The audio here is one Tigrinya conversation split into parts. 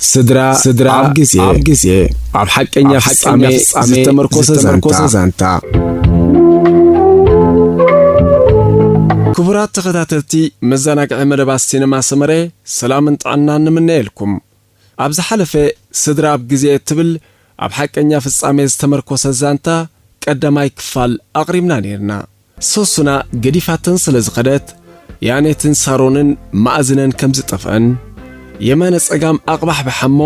ስድራ ስድራ ኣብ ግዜ ኣብ ግዜ ኣብ ሓቀኛ ኣብ ፍጻሜ ሓቀኛ ፍጻሜ ዝተመርኮሰ ዝተመርኮሰ ዛንታ። ዛንታ። ክቡራት ተኸታተልቲ መዘናግዒ መደባት ሲነማ ሰመረ፣ ሰላምን ጥዕናን ንምነየልኩም። ኣብ ዝሓለፈ ስድራ ኣብ ግዜ እትብል ኣብ ሓቀኛ ፍጻሜ ዝተመርኮሰ ዛንታ ቀዳማይ ክፋል ኣቕሪብና ነይርና። ሰሱና ገዲፋተን ስለ ዝኸደት፣ ያኔትን ሳሮንን መኣዝነን ከም ዝጠፍአን፣ የማነ ጸጋም ኣቕባሕባሕ እሞ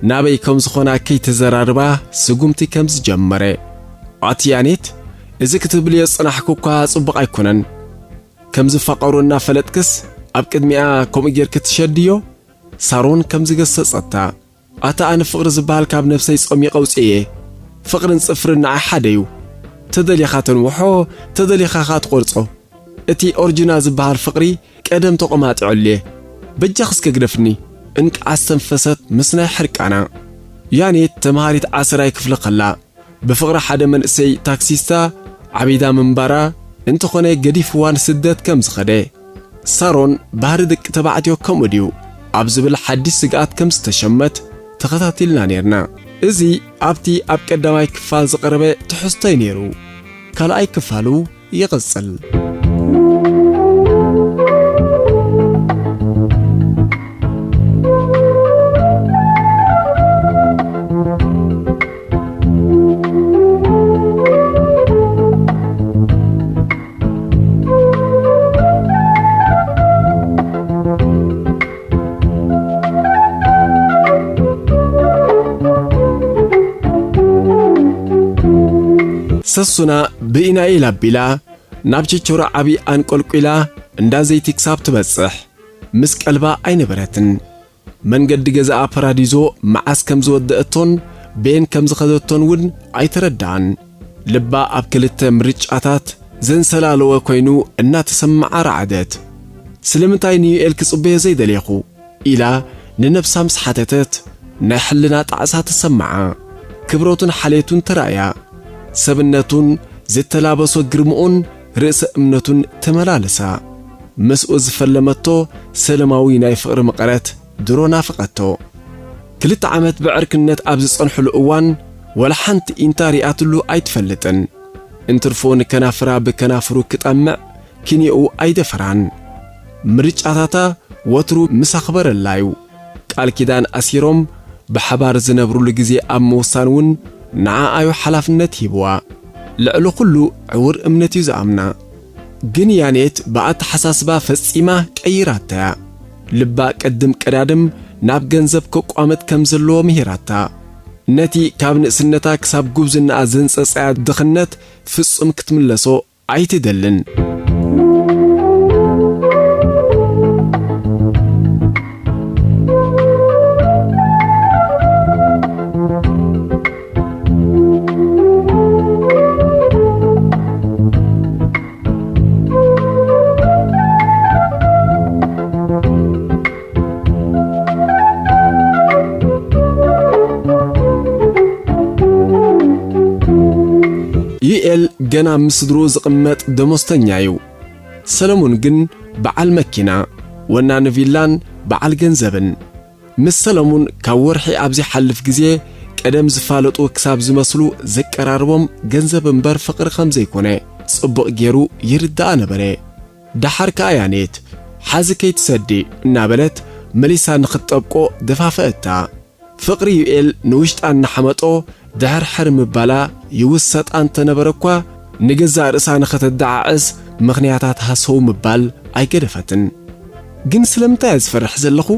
ናበይ ከም ዝኾና ከይተዘራርባ ስጉምቲ ከም ዝጀመረ። ኣቲ ያኔት፣ እዚ ክትብልዮ ዝጸናሕኩ እኳ ጽቡቕ ኣይኮነን። ከም ዝፋቐሩ እናፈለጥክስ ኣብ ቅድሚኣ ከምኡ ጌርኪ ትሸድዮ? ሳሮን ከም ዝገሰጸታ። ኣታ ኣነ ፍቕሪ ዝበሃል ካብ ነብሰይ ጸሚቐ ኣውጽኤ። ፍቕርን ጽፍርን ንዓይ ሓደ እዩ። ተደሊኻ ተንውሖ፣ ተደሊኻ ኸኣ ትቖርጾ። እቲ ኦርጅናል ዝበሃል ፍቕሪ ቀደም ተቖማጢዑ ኣልየ። በጃኺ እስከ ግደፍኒ። እንቃዕ ኣስተንፈሰት ምስ ናይ ሕርቃና። ያኔት ተምሃሪት ዓሰራይ ክፍሊ ከላ፣ ብፍቕሪ ሓደ መንእሰይ ታክሲስታ ዓቢዳ ምንባራ እንተኾነ ገዲፍዋ ንስደት ከም ዝኸደ፣ ሳሮን ባህሪ ደቂ ተባዕትዮ ከምኡ ድዩ ኣብ ዝብል ሓድሽ ስግኣት ከም ዝተሸመት ተኸታቲልና ኔርና። እዚ ኣብቲ ኣብ ቀዳማይ ክፋል ዝቐረበ ትሕዝቶ'ዩ ኔሩ። ካልኣይ ክፋሉ ይቕጽል። ሰሱና ብኢናኤል ኣቢላ ናብ ችቾሮ ዓቢ ኣንቆልቂላ እንዳ ዘይቲ ክሳብ ትበጽሕ ምስ ቀልባ ኣይነበረትን። መንገዲ ገዛኣ ፓራዲዞ መዓስ ከም ዝወደአቶን ቤን ከም ዝኸደቶን እውን ኣይተረድኣን። ልባ ኣብ ክልተ ምርጫታት ዘንሰላለወ ኮይኑ እናተሰምዓ ረዓደት። ስለምንታይ ንዩኤል ክጽበዮ ዘይደለኹ? ኢላ ንነብሳ ምስ ሓተተት፣ ናይ ሕልና ጣዕሳ ተሰምዓ። ክብረቱን ሓልየቱን ተራእያ። ሰብነቱን ዝተላበሶ ግርምኡን ርእሰ እምነቱን ተመላለሳ። ምስኡ ዝፈለመቶ ሰለማዊ ናይ ፍቕሪ መቐረት ድሮ ናፍቐቶ። ክልተ ዓመት ብዕርክነት ኣብ ዝጸንሕሉ እዋን፣ ወላ ሓንቲ ኢንታ ሪኣትሉ ኣይትፈልጥን። እንትርፎ ንከናፍራ ብከናፍሩ ክጠምዕ ኪንዮኡ ኣይደፈራን። ምርጫታታ ወትሩ ምስ ኣኽበረላ'ዩ። ቃል ኪዳን ኣሲሮም ብሓባር ዝነብሩሉ ግዜ ኣብ ምውሳን እውን ንዓኣ'ዩ ሓላፍነት ሂብዋ። ልዕሊ ኩሉ ዕዉር እምነት'ዩ ዝኣምና። ግን ያኔት ብኣተሓሳስባ ፈጺማ ቀይራታ'ያ። ልባ ቅድም ቀዳድም ናብ ገንዘብ ከቋምጥ ከም ዘለዎ ምሂራታ። ነቲ ካብ ንእስነታ ክሳብ ጉብዝናኣ ዘንጸጸያ ድኽነት ፍጹም ክትምለሶ ኣይትደልን። ዩኤል ገና ምስ ስድርኡ ዝቕመጥ ደሞዝተኛ እዩ። ሰለሙን ግን በዓል መኪና፣ ወናኒ ቪላን በዓል ገንዘብን። ምስ ሰለሙን ካብ ወርሒ ኣብ ዘይሓልፍ ግዜ ቀደም ዝፋለጡ ክሳብ ዝመስሉ ዘቀራርቦም ገንዘብ እምበር ፍቕሪ ከም ዘይኮነ ጽቡቕ ገይሩ ይርድኣ ነበረ። ደሓር ከኣ ያኔት፣ ሓዚ ከይትሰዲ እናበለት መሊሳ ንኽትጠብቆ ደፋፈአታ። ፍቕሪ ዩኤል ንውሽጣ እናሓመጦ ድሕርሕር ምባላ ይውሰጣ እንተነበረ እኳ፣ ንገዛእ ርእሳ ንኸተደዓዕስ ምኽንያታት ሃሰው ምባል ኣይገደፈትን። ግን ስለምንታይ እየ ዝፈርሕ ዘለኹ?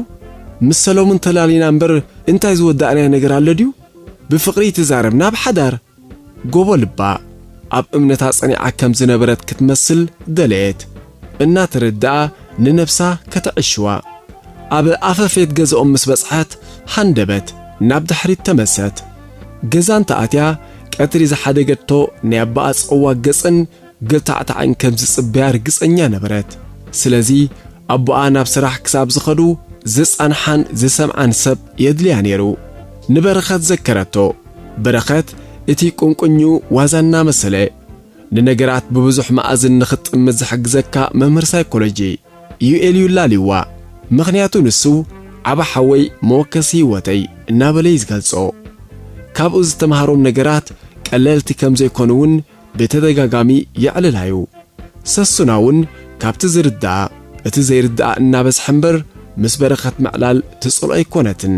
ምስ ሰሎሙን ተላሊና እምበር እንታይ ዝወዳእናዮ ነገር ኣሎ ድዩ? ብፍቕሪ ተዛረብና ብሓዳር። ጎቦ ልባ ኣብ እምነታ ጸኒዓ ከም ዝነበረት ክትመስል ደለየት። እናተረድኣ ንነብሳ ከተዕሽዋ። ኣብ ኣፈፌት ገዛኦም ምስ በጽሐት ሃንደበት ናብ ድሕሪት ተመሰት። ገዛ እንተ ኣትያ ቀትሪ ዝሓደገቶ ናይ ኣባኣ ጸዋግ ገጽን ግልታዕታዕን ከም ዝጽበያ ርግጸኛ ነበረት። ስለዚ ኣቦኣ ናብ ስራሕ ክሳብ ዝኸዱ ዝጸንሓን ዝሰምዓን ሰብ የድልያ ነይሩ። ንበረኸት ዘከረቶ። በረኸት እቲ ቁንቁኙ ዋዛ እናመሰለ፣ ንነገራት ብብዙሕ መኣዝን ንኽትጥምት ዝሕግዘካ መምህር ሳይኮሎጂ ዩኤል እዩ ላልይዋ። ምኽንያቱ ንሱ ዓቢ ሓወይ መወከሲ ህይወተይ እናበለ እዩ ዝገልጾ። ካብኡ ዝተምሃሮም ነገራት ቀለልቲ ከም ዘይኮኑ እውን ብተደጋጋሚ የዕልላዩ። ሰሱና እውን ካብቲ ዝርድኣ እቲ ዘይርድኣ እናበዝሐ እምበር ምስ በረኸት ምዕላል ትጸልኦ ኣይኮነትን።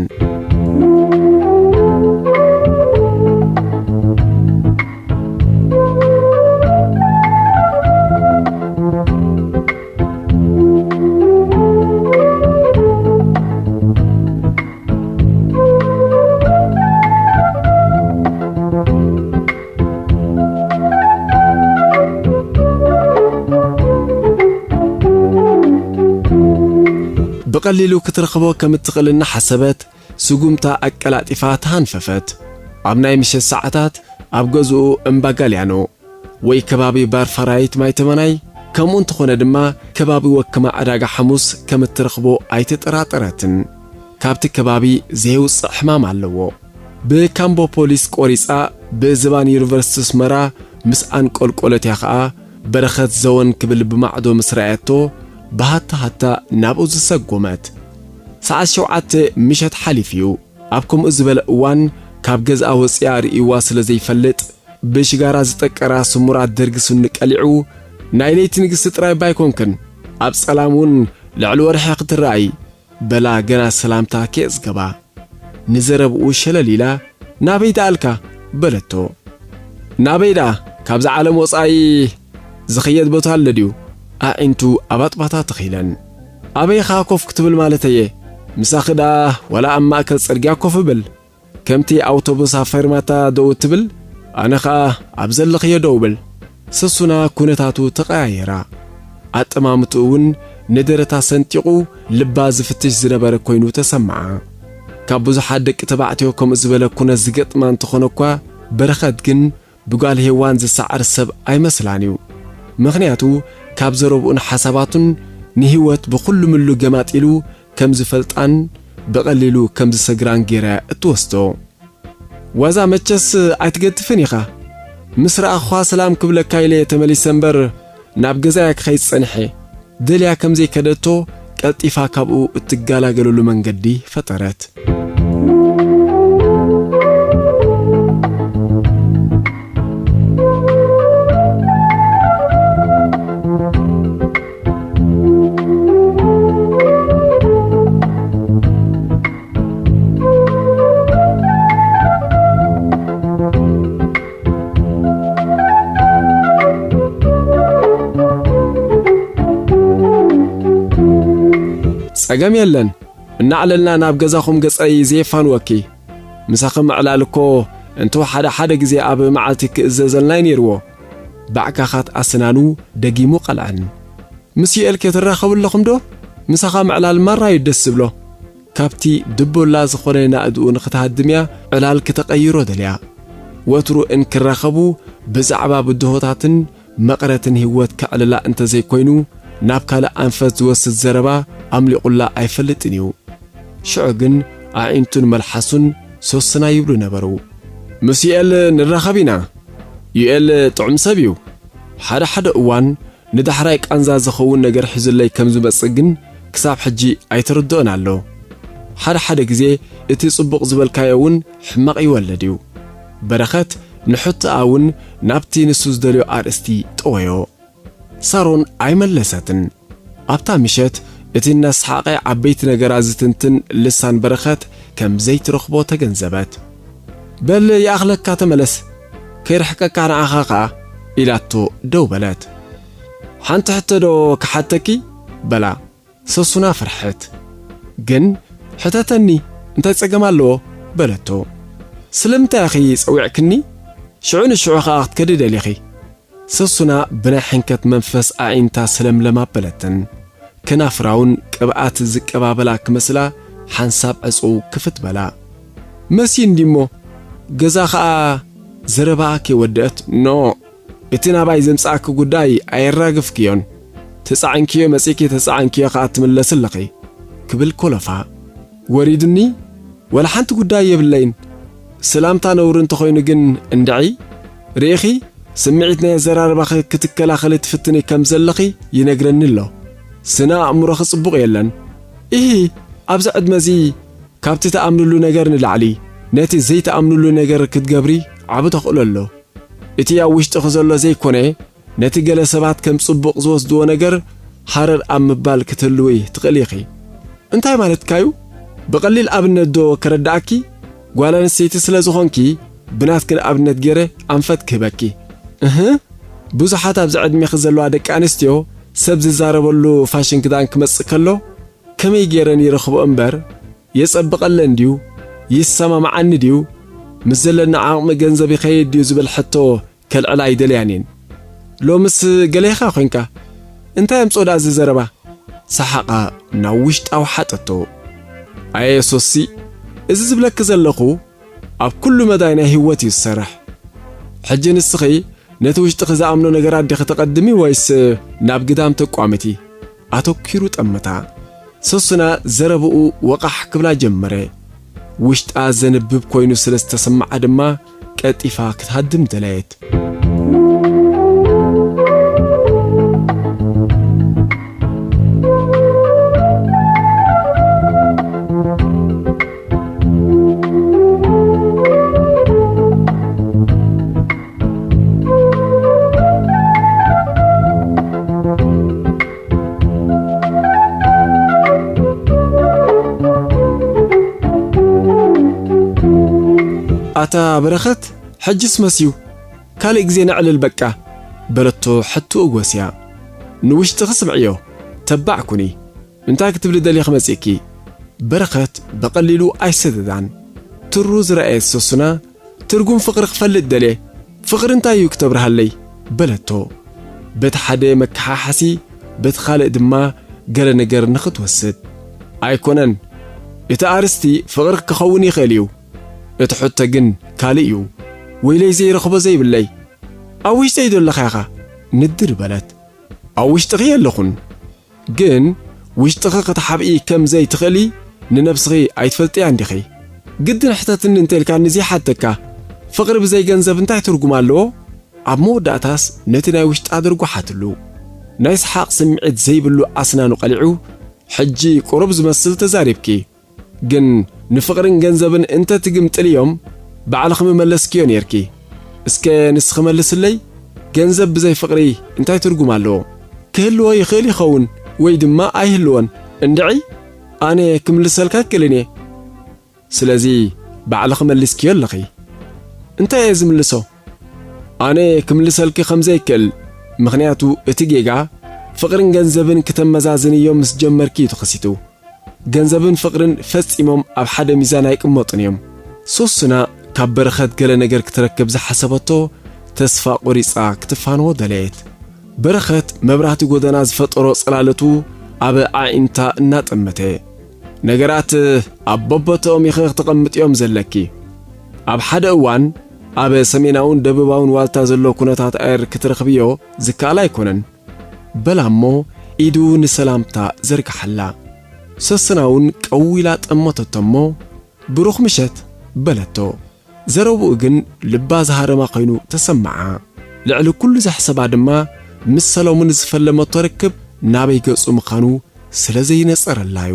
ብቐሊሉ ክትረኽቦ ከም እትኽእል እናሓሰበት፣ ስጉምታ ኣቀላጢፋ ተሃንፈፈት። ኣብ ናይ ምሸት ሰዓታት ኣብ ገዝኡ እምባ ጋልያኖ ወይ ከባቢ ባርፋራይት ማይ ተመናይ፣ ከምኡ እንተኾነ ድማ ከባቢ ወክማ ዕዳጋ ሓሙስ ከም እትረኽቦ ኣይተጠራጠረትን። ካብቲ ከባቢ ዘየውጽእ ሕማም ኣለዎ። ብካምቦ ፖሊስ ቆሪጻ ብዝባን ዩኒቨርሲቲ ኣስመራ ምስ ኣንቆልቆለት እያ ኸኣ በረኸት ዘወን ክብል ብማዕዶ ምስ ረኣየቶ ብሃታ ሃታ ናብኡ ዝሰጎመት። ሰዓት ሸውዓተ ምሸት ሓሊፉ እዩ። ኣብ ከምኡ ዝበለ እዋን ካብ ገዝኣ ወጺኣ ርእይዋ ስለ ዘይፈልጥ ብሽጋራ ዝጠቀራ ስሙራት ደርጊ ስኒ ቀሊዑ፣ "ናይ ለይቲ ንግስቲ ጥራይ ባይኮንክን፣ ኣብ ጸላም እውን ልዕሊ ወርሒ ክትረኣይ" በላ ገና ሰላምታ ከየጽገባ። ንዘረብኡ ሸለል ኢላ፣ "ናበይ ደኣልካ?" በለቶ። "ናበይ ደኣ? ካብዛ ዓለም ወጻኢ ዝኽየድ ቦታ ኣሎ ድዩ?" ኣዒንቱ ኣብ ኣጥባታ ተኺለን። "ኣበይ ኢኻ ኮፍ ክትብል ማለተየ? ምሳኺ ደኣ ዋላ ኣብ ማእከል ጽርግያ ኮፍ እብል። ከምቲ ኣውቶቡስ ኣብ ፈርማታ ደው እትብል፣ ኣነ ኸኣ ኣብ ዘለኽዮ ደው እብል።" ሰሱና ኩነታቱ ተቐያየራ። ኣጠማምትኡ እውን ንደረታ ሰንጢቑ ልባ ዝፍትሽ ዝነበረ ኮይኑ ተሰምዓ። ካብ ብዙሓት ደቂ ተባዕትዮ ከምኡ ዝበለ ኩነት ዝገጥማ እንተኾነ እኳ፣ በረኸት ግን ብጓል ሄዋን ዝሰዓር ሰብ ኣይመስላን እዩ። ምኽንያቱ፣ ካብ ዘረብኡን ሓሳባቱን ንህይወት ብኹሉ ምሉ ገማጢሉ ከም ዝፈልጣን ብቐሊሉ ከም ዝሰግራን ገይራ እትወስዶ። "ዋዛ መቸስ ኣይትገድፍን ኢኻ። ምስ ረኣኹኻ ሰላም ክብለካ ኢለ እየ ተመሊሰ እምበር፣ ናብ ገዛያ ክኸይድ ጸኒሐ" ደልያ ከም ዘይከደቶ ቀልጢፋ ካብኡ እትገላገለሉ መንገዲ ፈጠረት። ጸገም የለን፣ እናዕለልና ናብ ገዛኹም ገጸይ ዘየፋንወኪ። ምሳኺ ምዕላል እኮ እንቶ ሓደ ሓደ ግዜ ኣብ መዓልቲ ክእዘዘልና እዩ ነይርዎ። ባዕካኻት ኣስናኑ ደጊሙ ቀልዐን። "ምስ ዩኤል ከ ትራኸቡ ኣለኹም ዶ? ምሳኻ ምዕላል ማራ እዩ ደስ ዝብሎ።" ካብቲ ድቦላ ዝኾነ ናእድኡ ንኽትሃድም እያ ዕላል ክተቐይሮ ደልያ። ወትሩ እንክራኸቡ ብዛዕባ ብድሆታትን መቕረትን ህይወት ከዕልላ እንተዘይኮይኑ፣ ናብ ካልእ ኣንፈት ዝወስድ ዘረባ ኣምሊቑላ ኣይፈልጥን እዩ። ሽዑ ግን ኣዒንቱን መልሓሱን ሶስና ይብሉ ነበሩ። "ምስ ዩኤል ንራኸብ ኢና። ዩኤል ጥዑም ሰብ እዩ። ሓደ ሓደ እዋን ንዳሕራይ ቃንዛ ዝኸውን ነገር ሒዙለይ ከም ዝመጽእ ግን ክሳብ ሕጂ ኣይተረድኦን ኣሎ። ሓደ ሓደ ግዜ እቲ ጽቡቕ ዝበልካዮ እውን ሕማቕ ይወልድ እዩ።" በረኸት ንሕቶኣ እውን ናብቲ ንሱ ዝደልዮ ኣርእስቲ ጠወዮ። ሳሮን ኣይመለሰትን። ኣብታ ምሸት እቲ እናሰሓቐ ዓበይቲ ነገራት ዝትንትን ልሳን በረኸት ከም ዘይትረኽቦ ተገንዘበት። "በል ይኣኽለካ ተመለስ፣ ከይርሕቀካ ንዓኻ ኸኣ" ኢላቶ ደው በለት። "ሓንቲ ሕቶ ዶ ክሓተኪ?" በላ። ሰሱና ፈርሐት። ግን "ሕተተኒ፣ እንታይ ጸገም ኣለዎ?" በለቶ። "ስለምንታይ ኢኺ ጸዊዕክኒ? ሽዑ ንሽዑ ኸኣ ክትከዲ ደሊኺ?" ሰሱና ብናይ ሕንከት መንፈስ ኣዒንታ ስለምለም ኣበለትን። ከናፍራውን ቅብኣት ዝቀባበላ ክመስላ ሓንሳብ ዕጹው ክፍት በላ። "መሲ እንዲሞ፣ ገዛ ኸኣ" ዘረባኣ ከይወደአት፣ "ኖ፣ እቲ ናባይ ዘምጽኣኪ ጉዳይ ኣየራግፍክዮን። ተጻዒንክዮ መጺእኪ፣ ተጻዒንክዮ ኸኣ ትምለሲ ኣለኺ" ክብል ኮለፋ። "ወሪዱኒ፣ ዋላ ሓንቲ ጉዳይ የብለይን። ሰላምታ ነውሪ እንተኾይኑ ግን እንድዒ፣ ርኢኺ፣ ስምዒት ናይ ኣዘራርባኺ ክትከላኸሊ ትፍትኒ ከም ዘለኺ ይነግረኒ ኣሎ። ስነ ኣእምሮኺ ጽቡቕ የለን። ኢሂ፣ ኣብዚ ዕድመ እዚ ካብቲ ትኣምንሉ ነገር ንላዕሊ ነቲ ዘይትኣምንሉ ነገር ክትገብሪ ዓቢ ተኽእሎ ኣሎ። እቲ ኣብ ውሽጥኺ ዘሎ ዘይኮነ፣ ነቲ ገለ ሰባት ከም ጽቡቕ ዝወስድዎ ነገር ሃረር ኣብ ምባል ክትህልዊ ትኽእሊ ኢኺ። እንታይ ማለትካ'ዩ? ብቐሊል ኣብነት ዶ ከረድኣኪ? ጓል ኣንስተይቲ ስለ ዝኾንኪ፣ ብናትኪ ንኣብነት ገይረ ኣንፈት ክህበኪ። እህ፣ ብዙሓት ኣብዚ ዕድሜኺ ዘለዋ ደቂ ኣንስትዮ ሰብ ዝዛረበሉ ፋሽን ክዳን ክመጽእ ከሎ፣ ከመይ ገይረን ይረኽብኦ እምበር፣ የጸብቐለን ድዩ? ይሰማማዓኒ ድዩ? ምስ ዘለኒ ዓቕሚ ገንዘብ ይኸይድ ድዩ ዝብል ሕቶ ከልዕላ ኣይደልያን እየን። ሎምስ ገሌኻ ኮንካ። እንታይ ኣምጽኦ ደኣ እዚ ዘረባ? ሰሓቓ ናብ ውሽጣ ወሓጠቶ። ኣየ ሶሲ፣ እዚ ዝብለኪ ዘለኹ ኣብ ኩሉ መዳይ ናይ ህይወት እዩ ዝሰርሕ። ሕጂ ንስኺ ነቲ ውሽጥኺ ዝኣምኖ ነገራት ዲኺ ተቐድሚ ወይስ ናብ ግዳም ተቋምቲ? ኣተኲሩ ጠመታ። ሶስና ዘረብኡ ወቓሕ ክብላ ጀመረ። ውሽጣ ዘንብብ ኮይኑ ስለ ዝተሰምዓ ድማ ቀልጢፋ ክትሃድም ደለየት። ኣታ በረኸት፣ ሕጅስ መስዩ፣ ካልእ ግዜ ነዕልል በቃ፣ በለቶ ሕትኡ ጎስያ። ንውሽጥኺ ስምዕዮ፣ ተባዕ ኩኒ። እንታይ ክትብሊ ደሊኺ መጺእኪ? በረኸት ብቐሊሉ ኣይሰደዳን። ትሩ ዝረኣየት ሰሱና፣ ትርጉም ፍቕሪ ክፈልጥ ደልየ። ፍቕሪ እንታይ እዩ ክተብርሃለይ? በለቶ። በቲ ሓደ መከሓሓሲ፣ በቲ ካልእ ድማ ገለ ነገር ንኽትወስድ። ኣይኮነን። እቲ ኣርስቲ ፍቕሪ ክኸውን ይኽእል እዩ። እቲ ሕቶ ግን ካልእ እዩ። ወይለይ ዘይረኽቦ ዘይብለይ። ኣብ ውሽጠይ ዶ ኣለኻ ኢኻ? ንድር በለት። ኣብ ውሽጥኺ የለኹን። ግን ውሽጥኺ ክትሓብኢ ከም ዘይትኽእሊ ንነብስኺ ኣይትፈልጥያን ዲኺ? ግድን ሕተትኒ እንተ ኢልካኒ ዘይሓተካ፣ ፍቕሪ ብዘይ ገንዘብ እንታይ ትርጉም ኣለዎ? ኣብ መወዳእታስ ነቲ ናይ ውሽጣ ደርጓሓትሉ። ናይ ሰሓቕ ስምዒት ዘይብሉ ኣስናኑ ቀሊዑ፣ ሕጂ ቁሩብ ዝመስል ተዛሪብኪ። ግን ንፍቕርን ገንዘብን እንተ ትግምጥልዮም፣ ባዕልኺ ምመለስክዮ ኔርኪ። እስከ ንስኺ መልስለይ፣ ገንዘብ ብዘይ ፍቕሪ እንታይ ትርጉም ኣለዎ? ክህልዎ ይኽእል ይኸውን ወይ ድማ ኣይህልዎን። እንድዒ፣ ኣነ ክምልሰልካ ኣይክእልን እየ። ስለዚ ባዕልኺ መሊስክዮ ኣለኺ። እንታይ እየ ዝምልሶ? ኣነ ክምልሰልኪ ከም ዘይክእል፣ ምኽንያቱ እቲ ጌጋ ፍቕርን ገንዘብን ክተመዛዝንዮ ምስ ጀመርኪ እዩ ተኸሲቱ። ገንዘብን ፍቕርን ፈጺሞም ኣብ ሓደ ሚዛን ኣይቅመጡን እዮም። ሶስና ካብ በረኸት ገለ ነገር ክትረክብ ዝሓሰበቶ ተስፋ ቆሪጻ ክትፋንዎ ደለየት። በረኸት መብራህቲ ጎደና ዝፈጠሮ ጽላለቱ ኣብ ኣዒንታ እናጠመተ፣ ነገራት ኣብ በቦትኦም ኢኺ ክተቐምጥዮም ዘለኪ። ኣብ ሓደ እዋን ኣብ ሰሜናውን ደቡባውን ዋልታ ዘሎ ኩነታት ኣየር ክትረኽብዮ ዝከኣል ኣይኮነን። በላ እሞ ኢዱ ንሰላምታ ዘርግሓላ። ሰስና እውን ቀው ኢላ ጠመተቶ እሞ፣ "ብሩኽ ምሸት" በለቶ። ዘረብኡ ግን ልባ ዝሃረማ ኮይኑ ተሰምዓ። ልዕሊ ኩሉ ዘሕሰባ ድማ ምስ ሰሎሙን ዝፈለመቶ ርክብ ናበይ ገጹ ምዃኑ ስለ ዘይነጸረላዩ።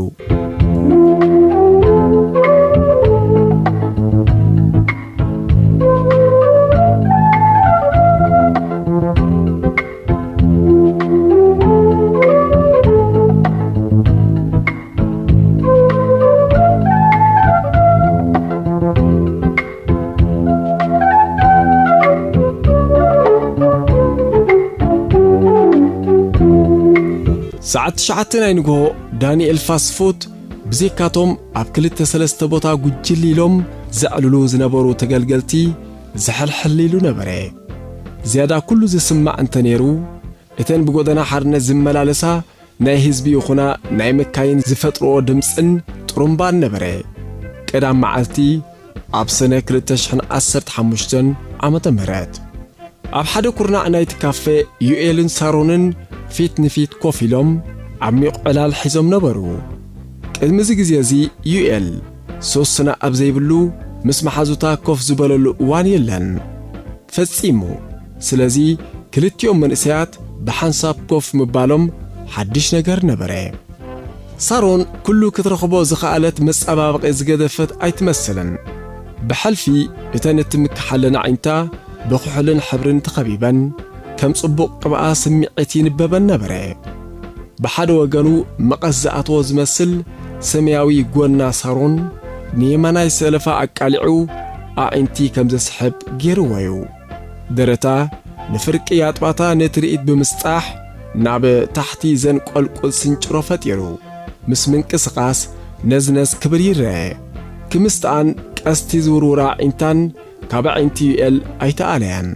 ሰዓት ትሽዓተ ናይ ንግሆ ዳንኤል ፋስት ፉድ ብዘይካቶም ኣብ ክልተ ሰለስተ ቦታ ጉጅል ኢሎም ዘዕልሉ ዝነበሩ ተገልገልቲ ዝሕልሕል ኢሉ ነበረ። ዝያዳ ኩሉ ዝስማዕ እንተ ነይሩ፣ እተን ብጎደና ሓርነት ዝመላለሳ ናይ ህዝቢ ይኹና ናይ መካይን ዝፈጥርኦ ድምጽን ጥሩምባን ነበረ። ቀዳም መዓልቲ ኣብ ሰነ ክልተ ሽሕን ዓሰርተ ሓሙሽተን ዓመተ ምህረት። ኣብ ሓደ ኩርናዕ ናይቲ ካፌ ዩኤልን ሳሮንን ፊት ንፊት ኮፍ ኢሎም ዓሚቕ ዕላል ሒዞም ነበሩ። ቅድሚ እዚ ግዜ እዚ ዩኤል ሶስና ኣብ ዘይብሉ ምስ መሓዙታ ኮፍ ዝበለሉ እዋን የለን። ፈጺሙ። ስለዚ ክልቲኦም መንእሰያት ብሓንሳብ ኮፍ ምባሎም ሓድሽ ነገር ነበረ። ሳሮን ኩሉ ክትረኽቦ ዝኸኣለት መጸባበቒ ዝገደፈት ኣይትመስልን። ብሕልፊ እተን እትምክሓለን ኣዒንታ ብኹሕልን ሕብርን ተኸቢበን፣ ከም ጽቡቕ ቅብኣ ስምዒት ይንበበን ነበረ። ብሓደ ወገኑ መቐስ ዝኣተዎ ዝመስል ሰማያዊ ጎና ሳሮን ንየማናይ ሰለፋ ኣቃሊዑ ኣዒንቲ ከም ዘስሕብ ገይርዎ እዩ። ደረታ ንፍርቂ ኣጥባታ ንትርኢት ብምስጣሕ ናብ ታሕቲ ዘንቆልቁል ስንጭሮ ፈጢሩ። ምስ ምንቅስቓስ ነዝነዝ ክብል ይረአ። ክምስትኣን ቀስቲ ዝውርውራ ኣዒንታን ካብ ኣዒንቲ ዩኤል ኣይተኣለያን።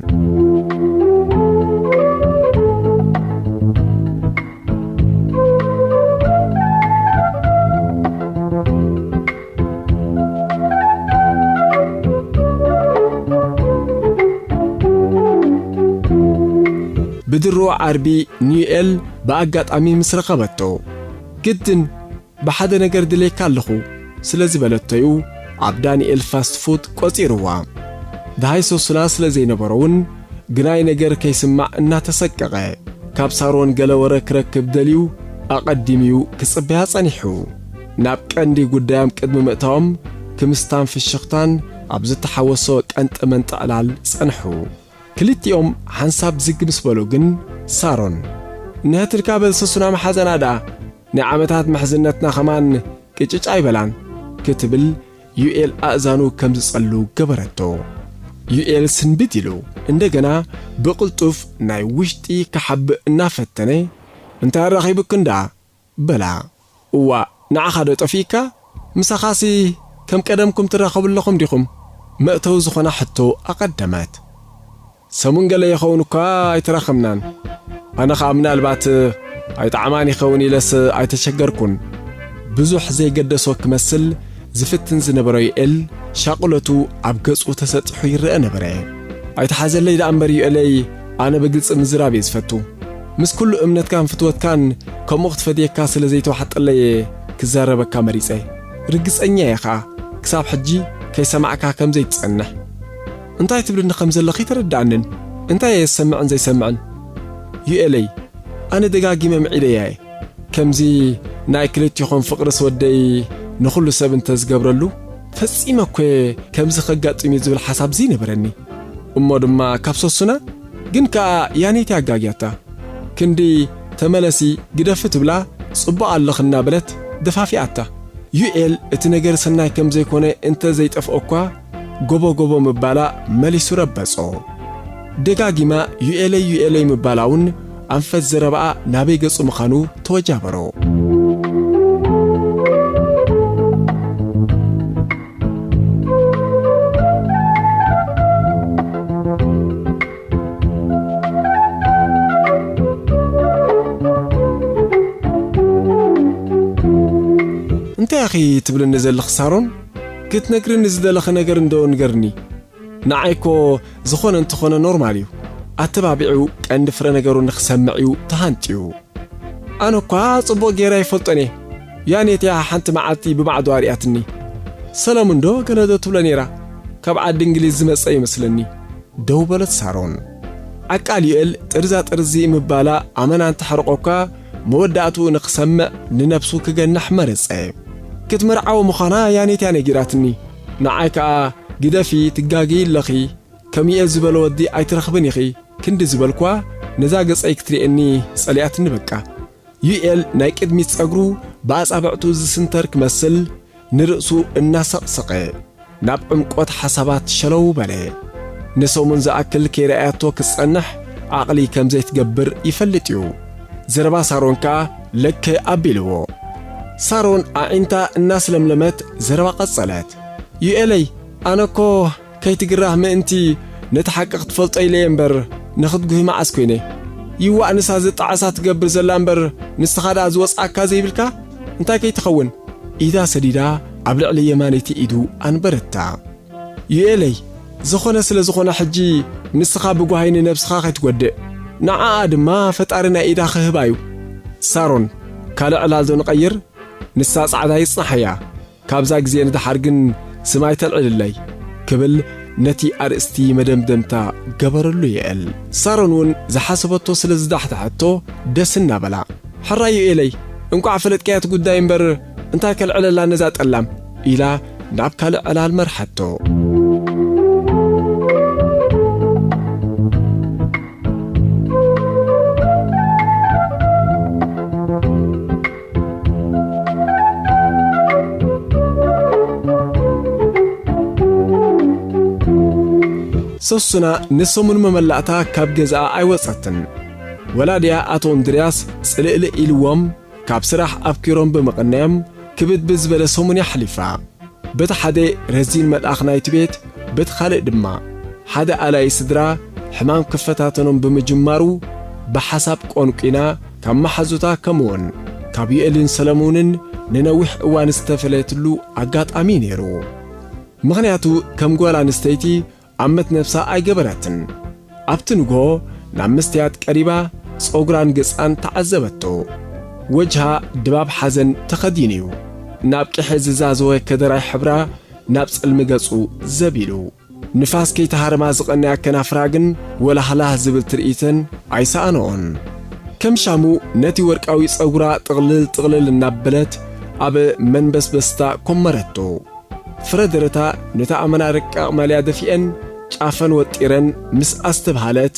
ብድሮ ዓርቢ ንዩኤል ብኣጋጣሚ ምስ ረኸበቶ፣ ግድን ብሓደ ነገር ድሌካ ኣለኹ ስለ ዝበለቶ'ዩ ኣብ ዳንኤል ፋስት ፉድ ቆጺርዋ። ደሃይ ሰሱና ስለ ዘይነበሮ እውን ግናይ ነገር ከይስማዕ እናተሰቀቐ፣ ካብ ሳሮን ገለ ወረ ክረክብ ደልዩ ኣቐዲሙ'ዩ ክጽበያ ጸኒሑ። ናብ ቀንዲ ጉዳዮም ቅድሚ ምእታዎም ክምስታን ፍሽኽታን ኣብ ዝተሓወሶ ቀንጠ መንጠ ዕላል ጸንሑ። ክልቲኦም ሓንሳብ ዝግ ምስ በሉ ግን ሳሮን፣ "ንህትልካ በል ሰሱና መሓዘና ደኣ፣ ናይ ዓመታት ምሕዝነትና ኸማን ቅጭጭ ኣይበላን" ክትብል ዩኤል ኣእዛኑ ከም ዝጸሉ ገበረቶ። ዩኤል ስንብድ ኢሉ እንደገና ብቕልጡፍ ናይ ውሽጢ ክሓብእ እናፈተነ፣ "እንታይ ኣራኺቡክን ደኣ?" በላ። "እዋእ፣ ንዓኻ ዶ ጠፊእካ? ምሳኻሲ ከም ቀደምኩም ትራኸቡ ኣለኹም ዲኹም?" መእተዊ ዝኾና ሕቶ ኣቐደመት። "ሰሙን ገለ ይኸውን እኳ ኣይተራኸብናን። ኣነ ኸኣ ምናልባት ኣይጠዓማን ይኸውን ኢለስ ኣይተሸገርኩን።" ብዙሕ ዘይገደሶ ክመስል ዝፍትን ዝነበረ ዩኤል ሻቕሎቱ ኣብ ገጹ ተሰጢሑ ይረአ ነበረ። "ኣይተሓዘለይ ደኣ እምበር ዩኤለይ፣ ኣነ ብግልጺ ምዝራብ እየ ዝፈቱ። ምስ ኩሉ እምነትካን ፍትወትካን ከምኡ ክትፈድየካ ስለ ዘይተዋሕጠለይ እየ ክዛረበካ መሪጸ። ርግጸኛ እየ ኸኣ ክሳብ ሕጂ ከይሰማዕካ ከም ዘይትጸንሕ። እንታይ ትብልኒ ከም ዘለኺ ኣይተረድኣንን። እንታይ እየ ዝሰምዕን ዘይሰምዕን? ዩኤለይ፣ ኣነ ደጋጊመ ምዒደያ እየ። ከምዚ ናይ ክልቲኹም ፍቕርስ ወደይ ንኹሉ ሰብ እንተ ዝገብረሉ፣ ፈጺመ እኮ እየ ከምዚ ከጋጥም እዩ ዝብል ሓሳብ ዘይነበረኒ። እሞ ድማ ካብ ሰሱና ግን ከኣ ያኔት ኣጋግያታ። ክንዲ ተመለሲ ግደፊ ትብላ ጽቡቕ ኣለኺ እናበለት ደፋፊኣታ። ዩኤል እቲ ነገር ሰናይ ከም ዘይኮነ እንተ ዘይጠፍኦ እኳ ጎቦ ጎቦ ምባላ መሊሱ ረበጾ። ደጋጊማ ዩኤለይ ዩኤለይ ምባላ እውን ኣንፈት ዘረባኣ ናበይ ገጹ ምዃኑ ተወጃበሮ። እንታይ ኢኺ ትብልኒ ዘለኺ ሳሮን? ክትነግርኒ ዝደለኺ ነገር እንዶ ንገርኒ። ንዓይ እኮ ዝኾነ እንተኾነ ኖርማል እዩ። ኣተባቢዑ ቀንዲ ፍረ ነገሩ ንኽሰምዕ እዩ ተሃንጥዩ። ኣነ እኳ ጽቡቕ ገይረ ኣይፈልጦን እየ። ያኔት እያ ሓንቲ መዓልቲ ብማዕዶ ኣርእያትኒ። ሰለሙን ዶ ገለ ዶ ትብሎ ነይራ? ካብ ዓዲ እንግሊዝ ዝመጸ ይመስለኒ። ደው በለት ሳሮን። ዓቃል ዩኤል ጥርዛ ጥርዚ ምባላ ኣመና እንተሕርቆ እኳ መወዳእትኡ ንኽሰምዕ ንነብሱ ክገንሕ መረጸ። ክትምርዓው ምዃና ያኔት እያ ነጊራትኒ። ንዓይ ከኣ ግደፊ ትጋግዪ ኣለኺ፣ ከም ዩኤል ዝበለ ወዲ ኣይትረኽብን ኢኺ ክንዲ ዝበልኳ ነዛ ገጸይ ክትርእየኒ ጸሊኣትኒ በቃ። ዩኤል ናይ ቅድሚት ጸጉሩ ብኣጻብዕቱ ዝስንተር ክመስል ንርእሱ እናሰቕሰቐ ናብ ዕምቆት ሓሳባት ሸለው በለ። ንሰሙን ዝኣክል ከይረኣያቶ ክትጸንሕ ዓቕሊ ከም ዘይትገብር ይፈልጥ እዩ። ዘረባ ሳሮን ከኣ ለከ ኣቢልዎ። ሳሮን ኣዒንታ እናስለምለመት ዘረባ ቀጸለት። ዩኤለይ፣ ኣነ እኮ ከይትግራህ ምእንቲ ነቲ ሓቂ ክትፈልጦ ኢለ እየ እምበር፣ ንኽትጉሂ መዓስ ኮይነ? ይዋእ ንሳ ዝጠዓሳ ትገብር ዘላ እምበር፣ ንስኻ ደኣ ዝወጽኣካ ዘይብልካ? እንታይ ከይትኸውን? ኢዳ ሰዲዳ ኣብ ልዕሊ የማነይቲ ኢዱ ኣንበረታ። ዩኤለይ፣ ዝኾነ ስለ ዝኾነ ሕጂ ንስኻ ብጓሂ ንነብስኻ ከይትጎድእ። ንዓኣ ድማ ፈጣሪ ናይ ኢዳ ክህባ እዩ። ሳሮን፣ ካልእ ዕላል ዶ ንቐይር? ንሳ ጻዕዳ ይጽናሓያ። ካብዛ ግዜ ንደሓር ግን ስም ኣይተልዕልለይ፣ ክብል ነቲ ኣርእስቲ መደምደምታ ገበረሉ ዩኤል። ሳሮን እውን ዝሓሰበቶ ስለ ዝዳሕደሐቶ ደስ እናበላ፣ ሕራይ ዩኤለይ፣ እንቋዕ ፈለጥካያ እቲ ጉዳይ እምበር፣ እንታይ ከልዕለላ ነዛ ጠላም?" ኢላ ናብ ካልእ ዕላል መርሓቶ። ሶሱና ንሰሙን መመላእታ ካብ ገዛኣ ኣይወጸትን። ወላዲኣ ኣቶ እንድርያስ ጽልእልእ ኢልዎም ካብ ስራሕ ኣብኪሮም ብምቕናዮም ክብድ ብዝበለ ሰሙን የሕሊፋ። በቲ ሓደ ረዚን መልኣኽ ናይቲ ቤት፣ በቲ ካልእ ድማ ሓደ ኣላይ ስድራ ሕማም ክፈታተኖም ብምጅማሩ፣ ብሓሳብ ቆንቂና ካብ መሓዙታ ከምኡውን ካብ ዩኤልን ሰለሙንን ንነዊሕ እዋን ዝተፈለየትሉ ኣጋጣሚ ነይሩ። ምኽንያቱ ከም ጓል ኣንስተይቲ ኣመት ነብሳ ኣይገበረትን። ኣብቲ ንግሆ ናብ መስትያት ቀሪባ ጸጉራን ገጻን ተዓዘበቶ። ወጅሃ ድባብ ሓዘን ተኸዲኑ እዩ። ናብ ቅሐ ዝዛዘወ ከደራይ ሕብራ ናብ ጸልሚ ገጹ ዘቢሉ። ንፋስ ከይተሃረማ ዝቐነያ ከናፍራ ግን ወላህላህ ዝብል ትርኢተን ኣይሰኣነኦን። ከም ሻሙ ነቲ ወርቃዊ ጸጉራ ጥቕልል ጥቕልል እናበለት ኣብ መንበስበስታ ኮመረቶ። ፍረ ደረታ ነታ ኣመና ረቃቕ ማልያ ደፊአን ጫፈን ወጢረን ምስ ኣስተብሃለት፣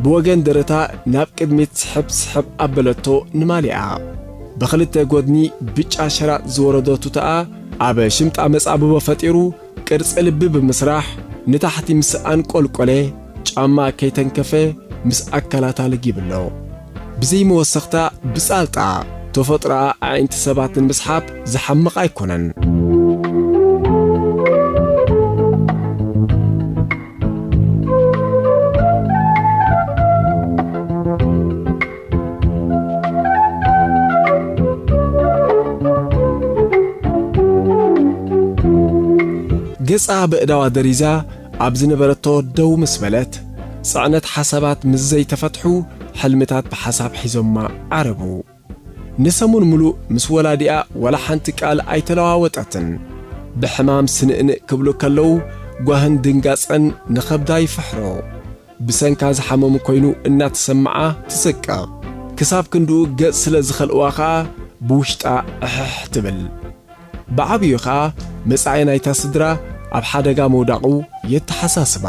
ብወገን ደረታ ናብ ቅድሚት ስሕብ ስሕብ ኣበለቶ ንማልያኣ። ብኽልተ ጎድኒ ብጫ ሸራጥ ዝወረዶ ቱታኣ ኣብ ሽምጣ መጻብቦ ፈጢሩ ቅርጺ ልቢ ብምስራሕ ንታሕቲ ምስ ኣንቆልቆለ ጫማ ከይተንከፈ ምስ ኣካላታ ለጊብሎ። ብዘይመወሰኽታ ብጻልጣ ተፈጥሮኣ ኣዒንቲ ሰባት ንምስሓብ ዝሓምቕ ኣይኮነን። ገጻ ብእዳዋ ደሪዛ ኣብ ዝነበረቶ ደው ምስ በለት፣ ጽዕነት ሓሳባት ምስ ዘይተፈትሑ፣ ሕልምታት ብሓሳብ ሒዞማ ዓረቡ። ንሰሙን ምሉእ ምስ ወላዲኣ ዋላ ሓንቲ ቃል ኣይተለዋወጠትን። ብሕማም ስንእንእ ክብሉ ከለዉ፣ ጓህን ድንጋጸን ንኸብዳ ይፍሕሮ። ብሰንካ ዝሓመሙ ኮይኑ እናተሰምዓ ትስቀቕ። ክሳብ ክንድኡ ገጽ ስለ ዝኸልእዋ ኸኣ ብውሽጣ እሕሕ ትብል። ብዓብዩ ኸኣ መጻኢ ናይታ ስድራ ኣብ ሓደጋ ምውዳቑ የተሓሳስባ።